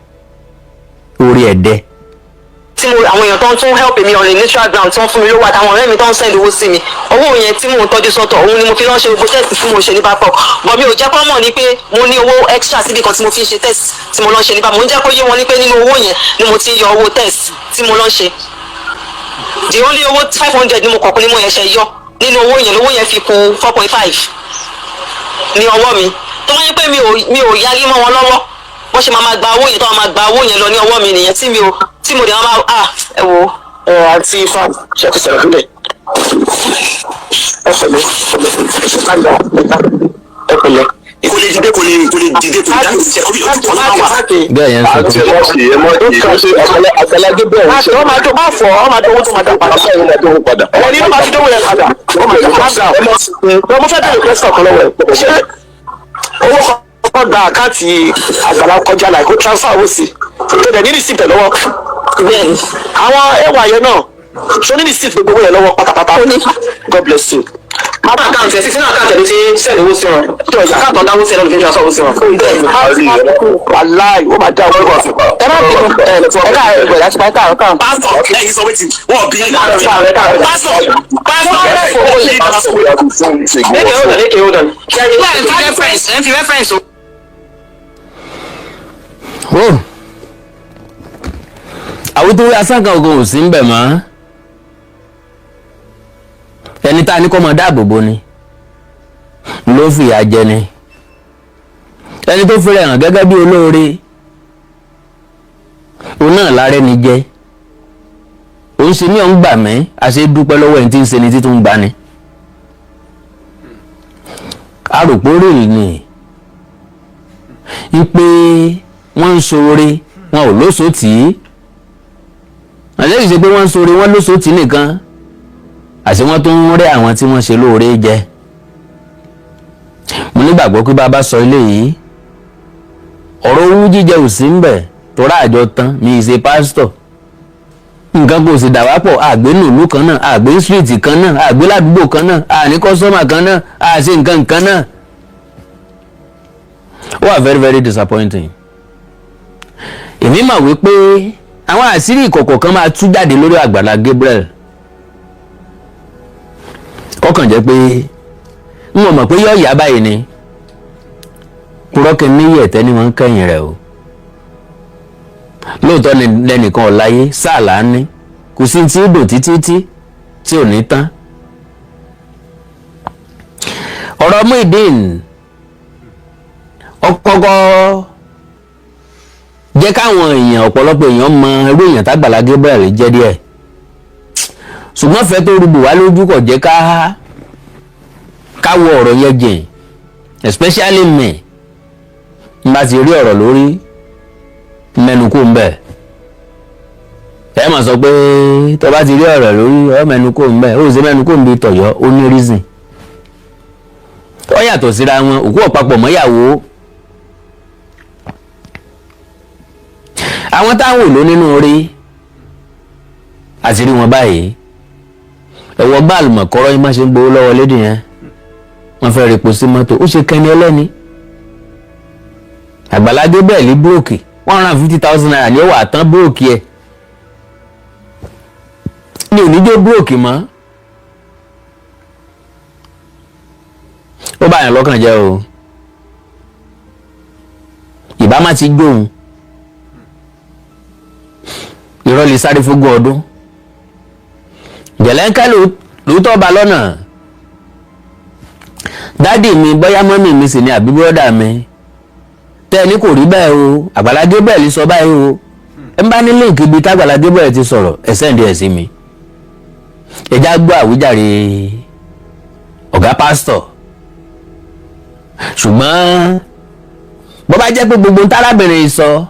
orí ẹ̀dẹ́. Tí mo àwọn èèyàn tó ń tún help mi on a neutral ground, tí wọ́n fún mi lówó, àtàwọn ọ̀rẹ́ mi tó ń send owó sí mi, owó yẹn tí mò ń tọ́jú sọ́tọ̀, òun ni mo fi lọ́ọ́ ṣe gbogbo test tí mo ṣe ní pápọ̀. But mi ò jẹ́ kó mọ̀ ní pé mo ní owó extra síbi kan tí mo fi ń ṣe test tí mo lọ́ọ́ ṣe ní pápọ̀. Mo ń jẹ́ kó yé wọn ní pé nínú owó yẹn ni mo ti ń yọ owó test tí mo lọ́ọ́ ṣe. The only owó 500 ni mo kọ̀ọ̀kan ní mo yẹn ṣe yọ nínú owó yẹn, lówó yẹn fi kù 4.5 ní ọwọ́ mi. Tó wáyé pé mi ò yarí mọ́ wọn lọ́wọ́, bó ṣe máa ma gba owó yẹn, tó máa ma gba owó yẹn lọ ní ọwọ́ mi nìyẹn, tí mi ò tí mo dẹ̀ máa ah, ẹ wo. Ẹ àǹtí Ifá, ṣe ti sọ̀rọ̀ sílẹ̀? Ẹ pẹ̀lẹ́, ẹ pẹ̀lẹ́. Kò lè dìde, kò lè dìde, kò lè dá ìṣe orí ojú kan náà wà. Bẹ́ẹ̀ yẹn ń sọ Àti pé ẹ má ṣe, ẹ má ṣe, ṣe Àgbàlá Gabriel ń ṣe. Ó máa tó má fọ, ó máa tó owó tó máa dá padà. Àṣà yìí máa tó owó padà. Ẹ ní bá ti dówó yẹn padà, ó máa tó padà. Ẹ má ṣe. Mo fẹ́ bẹ̀rẹ̀ question kan lọ́wọ́ ẹ̀. Ṣé owó kan gba account Àgbàlá kọjá, láì kó transfer owó sí, tó dẹ̀ ní receipt ẹ̀ lọ́wọ́? Bẹ́ẹ̀ni. Àwọn ẹwà yẹn náà, ṣó ní receipt gbogbo owó yẹn lọ́wọ́ pátápátá? God bless you. Má account ẹ̀ sí sínú account ẹ̀ ló ti ń send owó sí wọn. Tó ìyá account ọ̀dáwó sí ẹ̀ lọ́dún fi ń transfer owó sí wọn. Wàláì, ó máa dá owó. Ẹ má bínú, ẹ ẹ káàárọ̀, ẹ láti pa ẹ káàárọ̀ káàárọ̀. Pásítọ̀, ẹ̀yin sọ wetin wọn bí pásítọ̀, pásítọ̀. Lékè, hold on, lékè, hold on. Ẹ fi reference, ẹ fi reference o. Ó àwọn tó rí asán kan ògo ò sí ń bẹ̀ mọ́. Ẹni tá a ní kọ́ mọ dáàbò bo ni ló fìyà jẹ ni. Ẹni tó fi rẹ̀ hàn gẹ́gẹ́ bí olóore, òun náà lárẹ́ ni jẹ́. Òun ṣe ní òun gbà mí, àṣẹ dúpẹ́ lọ́wọ́ ẹni tí ń ṣe ni títún gbà ni. Aròpó rèé ni wípé wọ́n ń ṣoore, wọn ò lóṣòtì í. Àṣẹ ìṣe pé wọ́n ń ṣoore, wọ́n lóṣòtì nìkan, àṣẹ wọ́n tó ń rẹ́ àwọn tí wọ́n ṣe lóore jẹ. Mo nígbàgbọ́ pé bàbá sọ ilé yìí, ọ̀rọ̀ owó jíjẹ ò sí ń bẹ̀ torá àjọ tán. Mi ì ṣe pásítọ̀, nǹkan kò sì dàwápọ̀. Àgbé nùlú kan náà, àgbé street kan náà, àgbé ládùúgbò kan náà, àní customer kan náà, àṣe nǹkan kan náà. Ó wà very very disappointing. Èmi mà wípé àwọn àṣírí ìkọ̀kọ̀ kan máa tú jáde lórí Àgbàlá Gabriel. Kọ́kàn jẹ́ pé n ò mọ̀ pé yóò yá báyìí ni. Purọ́kẹ́ níyì ẹ̀tẹ́ ni wọ́n ń kẹ́yìn rẹ̀ o. Lóòótọ́ ni lẹ́nìkan ọ̀láyé sáà là á ní, kò sí tí ó dùn títí tí tí ò ní tán. Ọ̀rọ̀ Muyideen ọkọ̀kọ́ jẹ́ káwọn èèyàn, ọ̀pọ̀lọpọ̀ èèyàn mọ irú èèyàn tágbàlá Gabriel jẹ́ díẹ̀, ṣùgbọ́n fẹ́ tó rúbù wá lójú kò jẹ́ ká wo ọ̀rọ̀ yẹn jìn, especially me. N bá ti rí ọ̀rọ̀ lórí mẹ́nu kó ń bẹ̀, ẹ mà sọ pé tó bá ti rí ọ̀rọ̀ lórí ọ mẹ́nu kó ń bẹ̀, ó sì mẹ́nu kó ń bi tọ̀yọ́. Ó ní reason, ó yàtọ̀ síra wọn. Òkú ọ̀pápọ̀ mọ́yàwó àwọn táwọn ò ló nínú orí àti rí wọn báyìí. Ẹ̀wọ̀ bá àlùmọ̀kọ́rọ́ yín má ṣe ń gbowó lọ́wọ́ lédè yẹn. Wọ́n fẹ́ repo sí mọ́tò, ó ṣe kẹ́ni ẹlẹ́ni. Àgbàlá Gabriel broke, ₦150,000 ni ó wà tán broke ẹ̀ ní oníjó broke mọ́. Ó bá yàn lọ́kàn jẹ́ o. Ìbá má ti gbóhùn irọ́ lè sáré fógún ọdún. Jẹ̀lẹ́ńkẹ́ lóòótọ́ ba lọ́nà. Daddy mi, bóyá mummy mi sì ni àbí bọ́dà mi, tẹ́ ẹ ní kò rí bẹ́ẹ̀ o. Àgbàlá Gabriel sọ báyìí o. Ẹ ń bá ní link ibi tágbàlá Gabriel ti sọ̀rọ̀, ẹ send ẹ̀ sí mi. Ẹ já gbọ́ àwíjàre ọ̀gá pásítọ̀. Ṣùgbọ́n bó bá jẹ́ pé gbogbo ń tárábìnrin sọ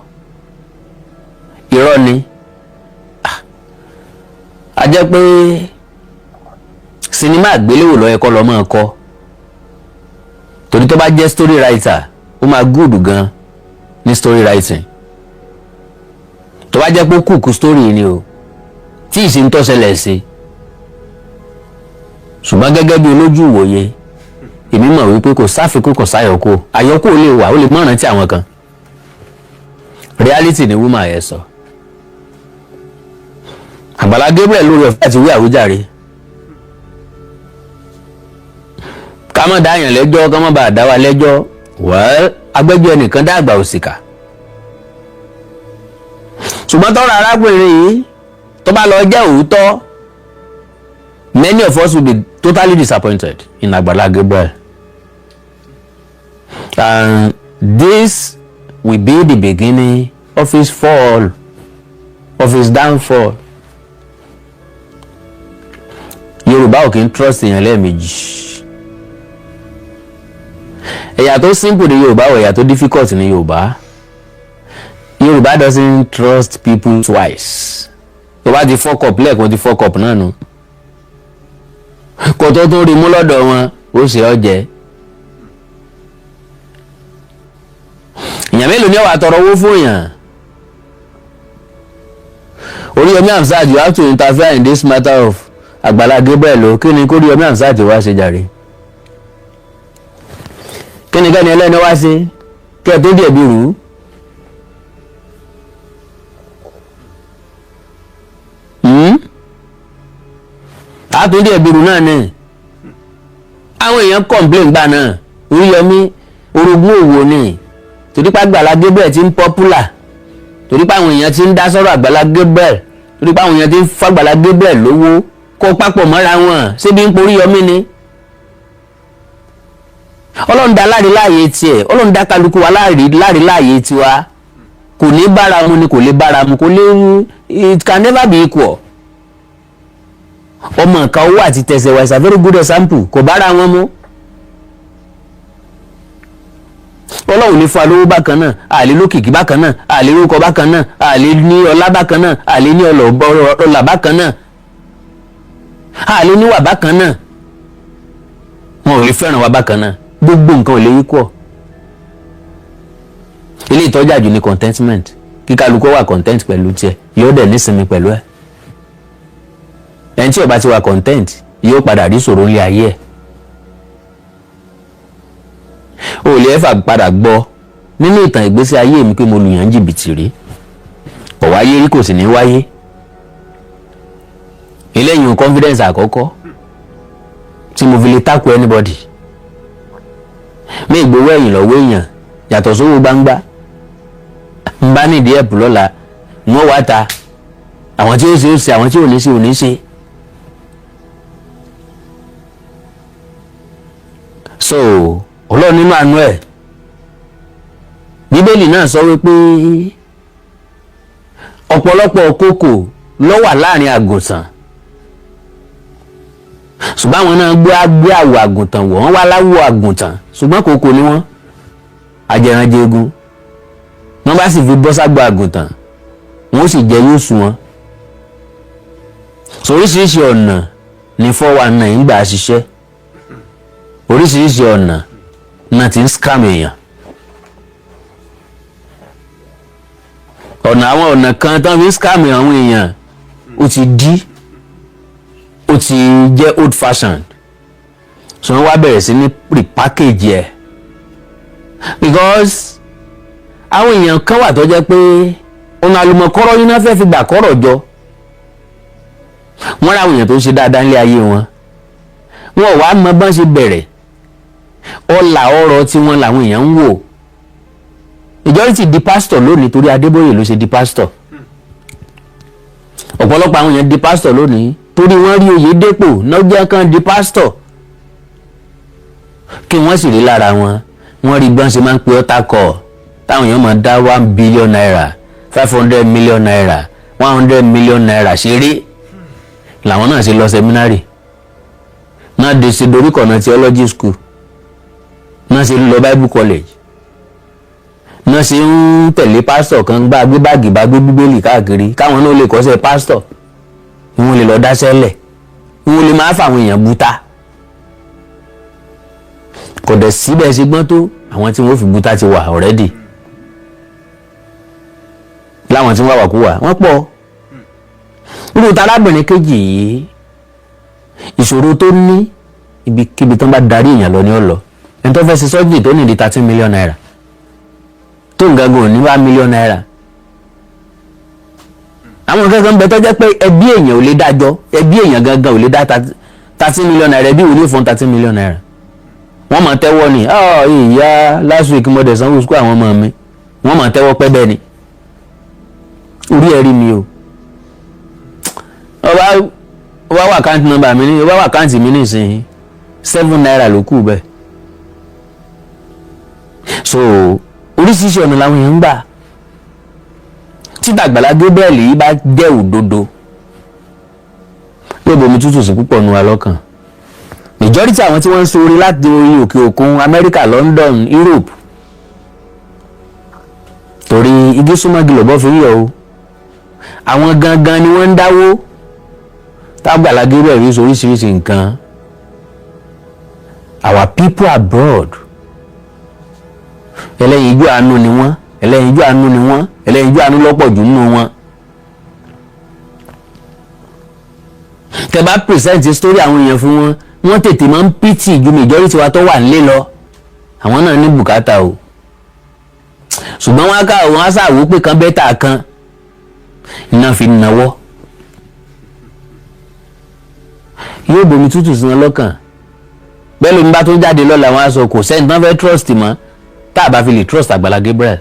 irọ́ ni, a jẹ́ pé sinimá àgbéléwò ló yẹ kó lọ́ máa kọ, torí tó bá jẹ́ story writer, ó máa good gan ní story writing. Tó bá jẹ́ pé ó kùkù story ni o tí ì ṣe ń tọ́ṣẹlẹ̀ sí, ṣùgbọ́n gẹ́gẹ́ bí olójú ìwòye. Èmi mọ̀ wípé kò sáfikún, kò sáyọkú. Àyọkú lè wà, ó lè mọ̀ràn tí àwọn kan. Reality ni woman yẹn sọ. Àgbàlá Gabriel lórí ọ̀fẹ́ àti wí àwíjàre. Ká má dá yàn lẹ́jọ́, ká má bàa dá wa lẹ́jọ́. Well, agbẹ́jọ́ ẹnìkan dá àgbà òsìkà. Ṣùgbọ́n tọ́rọ̀ arákùnrin yìí tó bá lọ jẹ́ òótọ́, many of us will be totally disappointed in Agbala Gabriel, and this will be the beginning of his fall, of his downfall. Yorùbá ò kí ń trust èèyàn lẹ́ẹ̀mejì. Ẹ̀yà tó simple ní Yorùbá ò, ẹ̀yà tó difficult ní Yorùbá. Yorùbá doesn't trust people twice. Tó bá ti fuck up lẹ́ẹ̀kan, ti fuck up náà nù. Kò tó tún rí mú lọ́dọ̀ wọn, ó ṣe ọ́ jẹ. Èèyàn mélòó ni ó wá tọrọ owó fún èèyàn? Oríyọmí Hamzat, you have to interfere in this matter of Àgbàlá Gabriel o. Kí ni kó Oríyọmí Hamzat wá ṣe jàre? Kí ni kẹ́ni ẹlẹ́ni wá ṣe kí ẹ tó dẹ̀bi rù ú? Àtúndì ẹ̀bí rù náà ni àwọn èèyàn complain gbà náà. Oríyọmí orogún òwò ni, torí pé Àgbàlá Gabriel ti ń popular, torí pé àwọn èèyàn ti ń dá sọ́rọ̀ Àgbàlá Gabriel, torí pé àwọn èèyàn ti ń fàgbàlá Gabriel lówó, kó papọ̀ mọ́ra wọn síbi ń porí yọmí ni. Ọlọ́run dá láre láàyè tiẹ̀, Ọlọ́run dá kálukú wa láre láàyè tiwa. Kò ní bára mu ni, kò lè bára mu, kò lè, it can never be equal. Ọmọ nǹkan owó àti tẹsẹ̀ wa is a very good example. Kò bára wọn mu. Ọlọ́run ní fún alówó bákan náà, àlè lókìkí bákan náà, àlè lórúkọ bákan náà, àlè ní ọlá bákan náà, àlè ní ọlà bákan náà, àlè níwà bákan náà. Wọn ò lè fẹ́ràn wa bákan náà. Gbogbo nǹkan ò lè yí kọ́. Ilé ìtọ́jú àjò ní contentment. Kí kálukú wà content pẹ̀lú tiẹ̀, yóò dẹ̀ nísinmi pẹ̀lú ẹ̀. Ẹni tí ó bá ti wà content yóò padà rí ìṣòro nílé ayé ẹ̀. O lè ẹ̀fà padà gbọ́ nínú ìtàn ìgbésí ayé mi pé mo lù yàn jìbìtì rí. Kò wáyé rí, kò sì ní wáyé. Eléyìí confidence àkọ́kọ́ tí mo fi lè tackle anybody. Mi ìgbowó ẹ̀yìn lọ́wọ́ èèyàn yàtọ̀ sówó gbangba. N bá nídìí ẹ̀pù lọ́la, wọ́n wá ta àwọn tí ó ṣe ó ṣe, àwọn tí ò ní ṣe ò ní ṣe. So Ọlọ́run nínú àánú ẹ̀, Bíbélì náà sọ wípé ọ̀pọ̀lọpọ̀ kókò ló wà láàrin àgùntàn, ṣùgbọ́n àwọn náà gbé gbé àwọ̀ àgùntàn wọ̀, wọ́n wá láwọ̀ àgùntàn, ṣùgbọ́n kòkò ni wọ́n, ajẹranjẹgun. Wọ́n bá sì fi bọ́ ságbó àgùntàn, wọ́n sì jẹ yóò sùn wọn. So oríṣiríṣi ọ̀nà ní 419 ń gbà ṣiṣẹ́. Oríṣiríṣi ọ̀nà náà ti ń scam èèyàn. Ọ̀nà àwọn ọ̀nà kan tán fi ń scam àwọn èèyàn, ó ti dí, ó ti jẹ́ old fashioned. So wọ́n wá bẹ̀rẹ̀ sí ní repackage ẹ̀, because àwọn èèyàn kan wà tó jẹ́ pé ọ̀nà àlùmọ̀kọ́rọ́ yín náà fẹ́ fi gbà kọ́rọ̀ jọ. Wọ́n ra àwọn èèyàn tó ń ṣe dáadáa nílé ayé wọn, wọn ò wá mọ bọ́n ṣe bẹ̀rẹ̀. Ọlà ọrọ̀ tí wọ́n làwọn èèyàn ń wò. Majority di pastor lónìí torí Adébóyè ló ṣe di pastor. Ọ̀pọ̀lọpọ̀ àwọn èèyàn di pastor lónìí torí wọ́n rí Oyèdépò náà kan di pastor, kí wọ́n sì rí lára wọn. Wọ́n rí bí wọ́n ṣe máa ń pe ọ́tà kọ̀ táwọn èèyàn máa dá ₦1 billion, ₦500 million, ₦100 million ṣeré. Làwọn náà ṣe lọ seminary náà, dé ṣe doríkọ̀nà theology school náà, ṣe lọ bible college náà, ṣe ń tẹ̀lé pásítọ̀ kan gbá gbé báàgì bá gbé bíbélì káàkiri, káwọn náà lè kọ́ṣẹ́ pásítọ̀, ìwọ̀n lè lọ dáṣẹ́ lẹ̀, ìwọ̀n lè máa fàwọn èèyàn buta. Kò dẹ̀ síbẹ̀ ṣe gbọ́n tó, àwọn tí wọ́n fi buta ti wà already. Láwọn tí wọ́n wà kú wà wọ́n pọ̀. Irú tarábìnrin kejì yìí, ìṣòro tó ní Ibikíbi tó ń bá darí èèyàn lọ ní ọ̀lọ́. Ẹni tó fẹ́ ṣe surgery tó ní di ₦13 million, tó ń gangan ò ní ₦1 million. Àwọn kankan bẹ tó jẹ́ pé ẹbí èèyàn ò lè dájọ́, ẹbí èèyàn gangan ò lè dá ₦13 million. Ẹbí wo ní fún ₦13 million? Wọ́n máa tẹ́wọ́ ni, "Ọ́ ìyá, last week mo dẹ̀ sanwó school àwọn ọmọ mi." Wọ́n máa tẹ́wọ́ pẹ́ bẹ́ẹ̀ ni. Orí ẹ̀ rí mi o. Ọba wà account number mi ní, ọba wà account mi nísìnyí, ₦7 ló kù bẹ́ẹ̀. So oríṣiríṣi ọ̀nà làwọn èèyàn ń gbà. Títà Àgbàlá Gabriel yìí bá jẹ́ òdodo, yóò bomi tútù sí púpọ̀ nu wa lọ́kàn. Majority àwọn tí wọ́n ń sori láti orí òkè òkun, Amẹ́ríkà, London, Europe, torí igi súnmọ́gi lọ́bọ́ fi ń yọ o. Àwọn gangan ni wọ́n ń dáwó tágbàlá Gabriel rí oríṣiríṣi nǹkan. Our people abroad, ẹlẹ́yinjú àánú ni wọ́n, ẹlẹ́yinjú àánú ni wọ́n, ẹlẹ́yinjú àánú lọ́pọ̀ jù nínú wọn. Tẹ́ bá present story àwọn èèyàn fún wọn, wọ́n tètè máa ń pity ju majority wa tó wà nílé lọ. Àwọn náà ní bùkátà o, ṣùgbọ́n wọ́n á ká wọ́n á ṣàwó pé kan better kan iná fi nawọ́. Yóò bomi tútù sí wọn lọ́kàn. Bẹ́ẹ̀ lómi bá tó jáde lọ́la, wọn á sọ kò sẹ́ni tán fẹ́ trust mọ́ tá a bá fi lè trust Àgbàlá Gabriel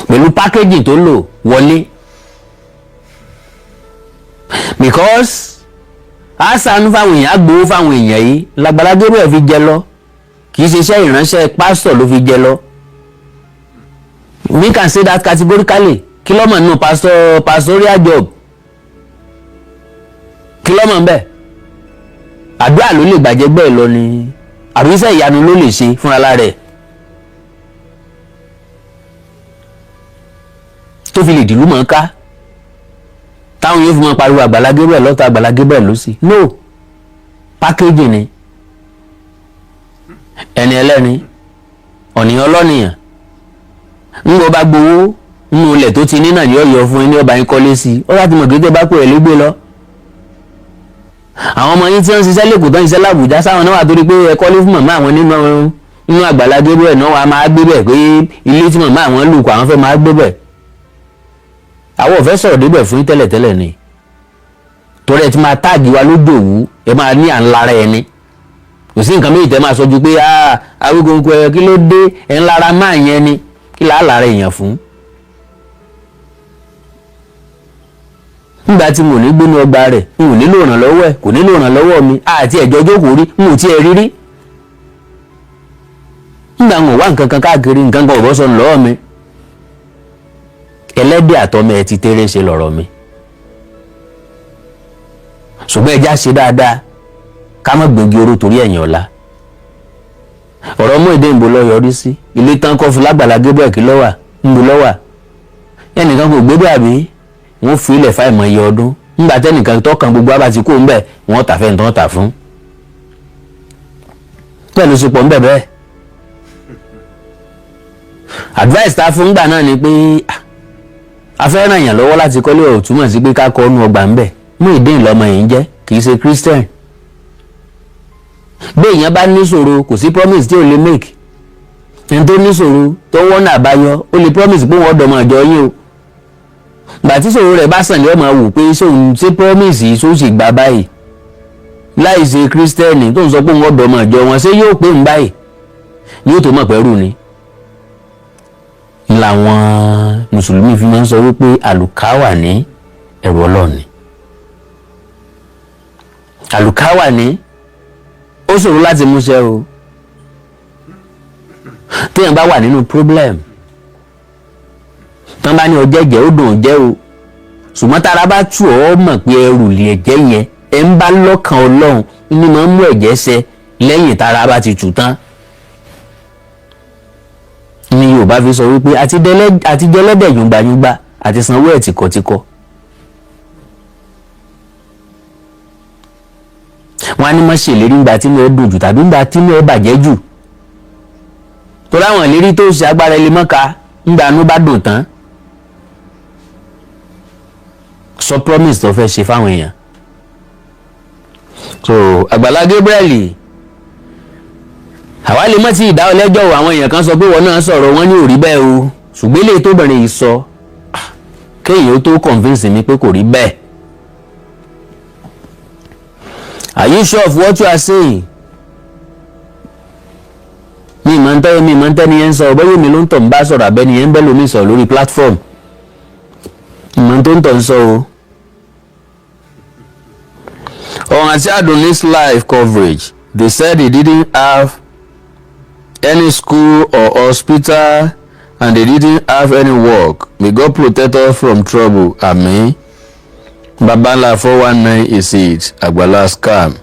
pẹ̀lú packaging tó lò wọlé, because a ṣàánú fáwọn èèyàn, á gbowó fáwọn èèyàn yìí l'Àgbàlá Gabriel fi jẹ lọ. Kì í ṣe iṣẹ́ ìránṣẹ́ pásítọ̀ ló fi jẹ lọ. We can say that categorically. Kí ló mọ̀ nínú pastoral job? Kí ló mọ̀ ń bẹ̀? Àdúrà ló lè gbàjẹ́ bẹ́ẹ̀ lọ ni, àbí iṣẹ́ ìyanu ló lè ṣe fúnra lára ẹ̀ tó fi lè dìlú mọ̀ ká táwọn yóò fi máa pariwo Àgbàlá Gabriel lọ́tọ̀, Àgbàlá Gabriel ló sì no pákéjì ni. Ẹni ẹlẹ́ni, ọ̀nìyàn ọlọ́nìyàn ń bọ́ bá gbowó nínú ilẹ̀ tó ti ní náà yóò yọ fún yín ní ọba yín kọ́lé sí i. Ó láti mọ̀ kété bá pè é légbé lọ. Àwọn ọmọ yín tí wọ́n ń ṣiṣẹ́ lẹ́kọ̀ọ́, tó ń ṣiṣẹ́ l'Àbújá, sáwọn náà wà torí pé ẹ kọ́lé fún màmá àwọn nínú Àgbàlá Gabriel náà, wàá máa gbé bẹ̀ pé ilé tí màmá àwọn lù kọ́, àwọn fẹ́ máa gbé bẹ̀. Àwọn ò fẹ́ sọ̀rọ̀ débẹ̀ fún yín tẹ́lẹ̀tẹ́lẹ̀ ni, torí ẹ ti máa tag wa lójú òwú, ẹ máa ní à ń lara ẹni. Kò sí nǹkan méjì tẹ́ máa sọ ju pé Awíkonko ẹ, kí ló dé ẹ ń lara máa yẹn ni? Kí là á lára èèyàn fún? Nígbà tí mo ní gbénu ọgbà rẹ̀, n ò nílò ìrànlọ́wọ́ ẹ̀, kò nílò ìrànlọ́wọ́ mi, àti ẹ̀jọ́ jókòó rí, n ò tiẹ̀ rí rí. Nígbà wọn wá nǹkan kan káàkiri, nǹkan kan ò bọ́ sọnù lọ́wọ́ mi. Ẹlẹ́dẹ̀ àtọmọ ẹ ti tẹ́rẹ́ ṣe lọ̀rọ̀ mi. Ṣùgbọ́n ẹja ṣe dáadáa, ká má gbòógì oró torí ẹ̀yìn ọ̀la. Ọ̀rọ̀ mú èdè ìbò lọ yọrí sí ilé tán kọ́ fún l'Àgbàlá Gabriel. Kí lọ́wà ńbò lọ́wà? Ẹnìkan kò gbé bẹ́ẹ̀, àbí wọ́n fi ilẹ̀ fáìmọ̀ iye ọdún ńgbà tẹ́nìkan tọkàn gbogbo abá ti kó ńbẹ̀, wọ́n tà fẹ́ni tán tà fún pẹ̀lú sípò ńbẹ̀ bẹ́ẹ̀. Advice ta fún ńgbà náà ni pé a fẹ́ ràn yàn lọ́wọ́ láti kọ́lé, ò túmọ̀ sí pé ká kọ́ ọ́nú ọgbà ńbẹ̀. Muyideen lọ́mọ yìí ń jẹ́, kì í ṣe Christian. Bí èèyàn bá níṣòro, kò sí promise tí ò lè make. Ẹni tó níṣòro tó wọ́nà àbáyọ, ó lè promise pé wọ́n dọmọ àjọ yín o. Gbà tí ṣòro rẹ̀ bá sàn ní, ọmọ wò pé sóun ṣé promise yìí sóun sì gbà báyìí, láì ṣe Christian tó ń sọ pé wọ́n dọmọ àjọ wọn, ṣé yóò pé ń báyìí yóò tó mọ̀ pẹ́rù ni. Làwọn mùsùlùmí fi máa ń sọ wípé àlùkáwà ní ẹ̀rù Ọlọ́run ni àlùkáwà ní. Ó ṣòro láti múṣẹ o. Téèyàn bá wà nínú problem, tán bá ní ọjẹ́ jẹ́, ó dùn jẹ́ o, ṣùgbọ́n tára bá tù ọ́, mọ̀ pé ẹrù lè ẹ̀jẹ̀ yẹn. Ẹ̀ ń bá lọ́kàn Ọlọ́run ní máa ń mú ẹ̀jẹ̀ ṣẹ lẹ́yìn tára bá ti tù tán ni. Yorùbá fi sọ wípé àti jẹlẹ́dẹ̀ yùngbàyùngbà, àti sanwó ẹ̀ tìkọ̀tìkọ̀. Wọn á ní má ṣèlérí ńgbà tí inú ẹ dùn jù tàbí ńgbà tí inú ẹ bàjẹ́ jù, torí àwọn ìlérí tó ṣe agbára ilé mọ́ka ńgbà inú bá dùn tán. Sọ promise tó fẹ́ ṣe fáwọn èèyàn. So Àgbàlá Gabriel, àwa lè mọ̀ tí ìdá ọlẹ́jọ́ o. Àwọn èèyàn kan sọ pé wọn náà sọ̀rọ̀, wọn ní ò rí bẹ́ẹ̀ o, ṣùgbọ́n eléyìí tóbìnrin yìí sọ, kéèyàn ó tó convince mi pé kò rí bẹ́ẹ̀. Are you sure of what you are saying? Mi ìmọ̀ ntẹ́, mi ìmọ̀ ntẹ́ ni yẹn ń sọ. Bóyá mi ló ń tọ̀ ń bá sọ̀rọ̀, abẹ́ni yẹn ń bẹ́ lómi sọ̀rọ̀ lórí platform, ìmọ̀ tó ń tọ̀ ń sọ o. On Aunty Adunni's live coverage, they said he didn't have any school or hospital and they didn't have any work. May God protect us from trouble. Amen. Babanla 419 is it. Agbala scam.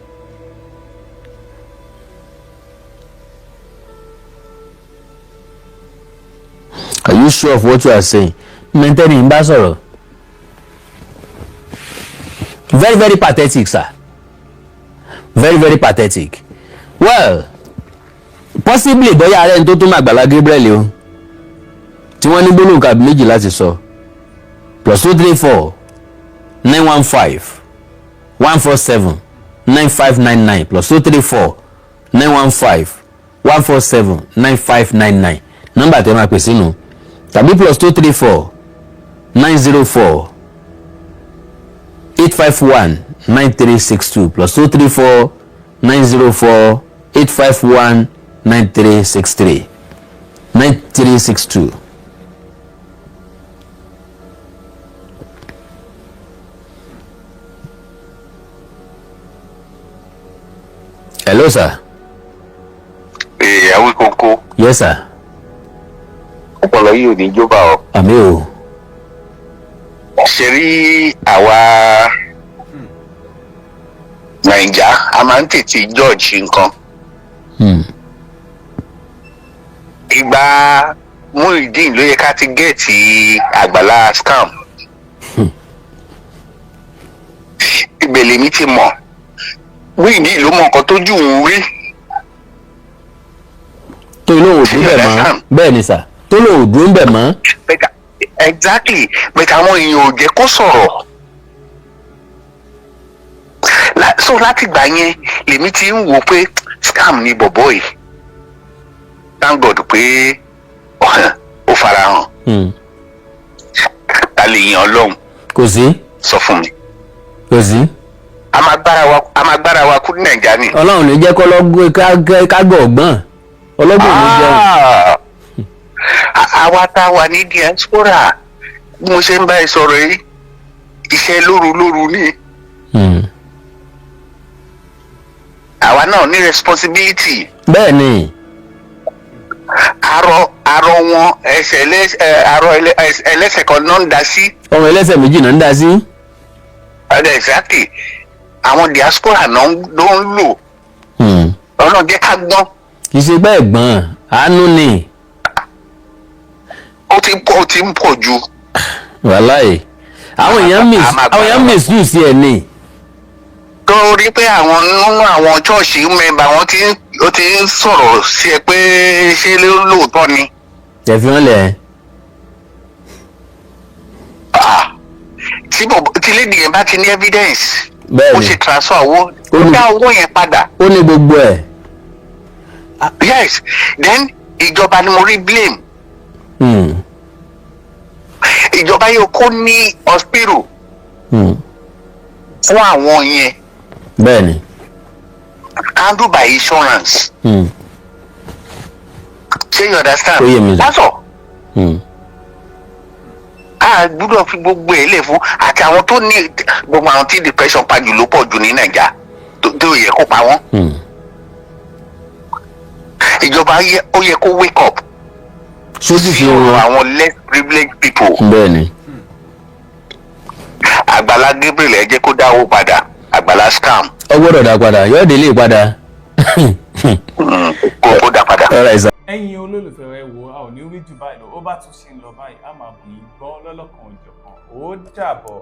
Are you sure of what you are saying? Mẹ́tẹ́ni ń bá sọ̀rọ̀. Very, very pathetic, sir. Very, very pathetic. Well, possibly bóyá ààrẹ tó tún Àgbàlá Gabriel o tí wọ́n ní gbólóhùn kàbí méjì láti sọ: +234 915 147 9599, +234 915 147 9599, nọ́mbà tẹ́ máa pè sínú, tàbí +234 904 851 9362, +234 904 851 9363, 9362. Hello, sir. Ee, Awíkókó. Yes, sir. Ọpọlọ yìí ò ní jọba o. Àmín o. Ṣe rí, àwa Nàìjà, a máa ń tètè judge nǹkan. Ìgbà Muyideen ló yẹ ká ti get Àgbàlá scam. Ibẹ̀ lèmi ti mọ̀, Muyideen ló mọ nǹkan tójú òun rí. Tó lóun ò dúró bẹ̀ mọ́, bẹ́ẹ̀ ni sir, tó lóun ò dúró bẹ̀ mọ́. Exactly, but àwọn èèyàn ò jẹ́ kó sọ̀rọ̀. So láti gbà yẹn lèmi ti ń wò pé scam ni bọ̀bọ̀ yìí. Thank God pé ó farahàn. Ta lè yan Ọlọ́run? Kò sí. Sọ fún mi. Kò sí. A máa gbára wa kú ní Nàìjíríà ni. Ọlọ́run ló jẹ́ kọ́ lọ́gbọ́n kágọ̀ ọ̀gbọ́n, ọlọ́gbọ́n ló jẹun. Àwa tá a wà ní diaspora, bí mo ṣe ń bá ẹ sọ̀rọ̀ yìí, iṣẹ́ lóru lóru ni. Àwa náà ní responsibility. Bẹ́ẹ̀ ni. Arọ wọn ẹsẹ̀ ẹlẹ́sẹ̀, arọ ẹlẹ́sẹ̀ kan náà ń da sí. Ọmọ ẹlẹ́sẹ̀ méjì náà ń dá sí. Exactly, àwọn diaspora náà ló ń lò. Ọlọ́run jẹ́ ká gbọ́n. Kì í ṣe bẹ́ẹ̀ gbọ́n, àánú ni. Ó ti pọ̀, ó ti ń pọ̀ ju. Wàláì, àwọn èèyàn misuse ẹ̀ ni. Torí pé àwọn nínú àwọn church member wọn ti ń ó ti ń sọ̀rọ̀ sí ẹ pé ṣé lóòótọ́ ni. Tẹ̀fí wọn lẹ̀. Tí bọ̀bọ̀ tí lady yẹn bá ti ní evidence, Bẹ́ẹ̀ni. ó ṣe transfer owó, Ó ó ní- dá owó yẹn padà. Ó ní gbogbo ẹ̀. Yes, then ìjọba ni mo rí blame. Ìjọba yóò kó ní hospital fún àwọn yẹn, Bẹ́ẹ̀ni. handle by insurance. Ṣé you understand? Ó yé mi. That's all. A gbúdọ̀ fi gbogbo ẹ̀ lẹ̀ fún àti àwọn tó ní gbogbo àwọn tí depression pa jù ló pọ̀ jù ní Nàìjà tó yẹ kó pa wọ́n. Ìjọba ó yẹ kó wake up sójú sí fi ọ̀rọ̀ wọn. àwọn less privileged people. Bẹ́ẹ̀ni. Àgbàlá Gabriel, ẹ jẹ́ kó dáwó padà. Àgbàlá scam. Ó gbọ́dọ̀ dá padà, yóò délé padà. Kó dá padà. All right, sir. Ẹ̀yin olólùfẹ́, ẹ wò, a ò ní rí jù báyìí lọ. Ó bá tún ṣe ń lọ báyìí, a máa bù yín gbọ́ lọ́lọ́kan òjọ̀kan. Ó dàbọ̀.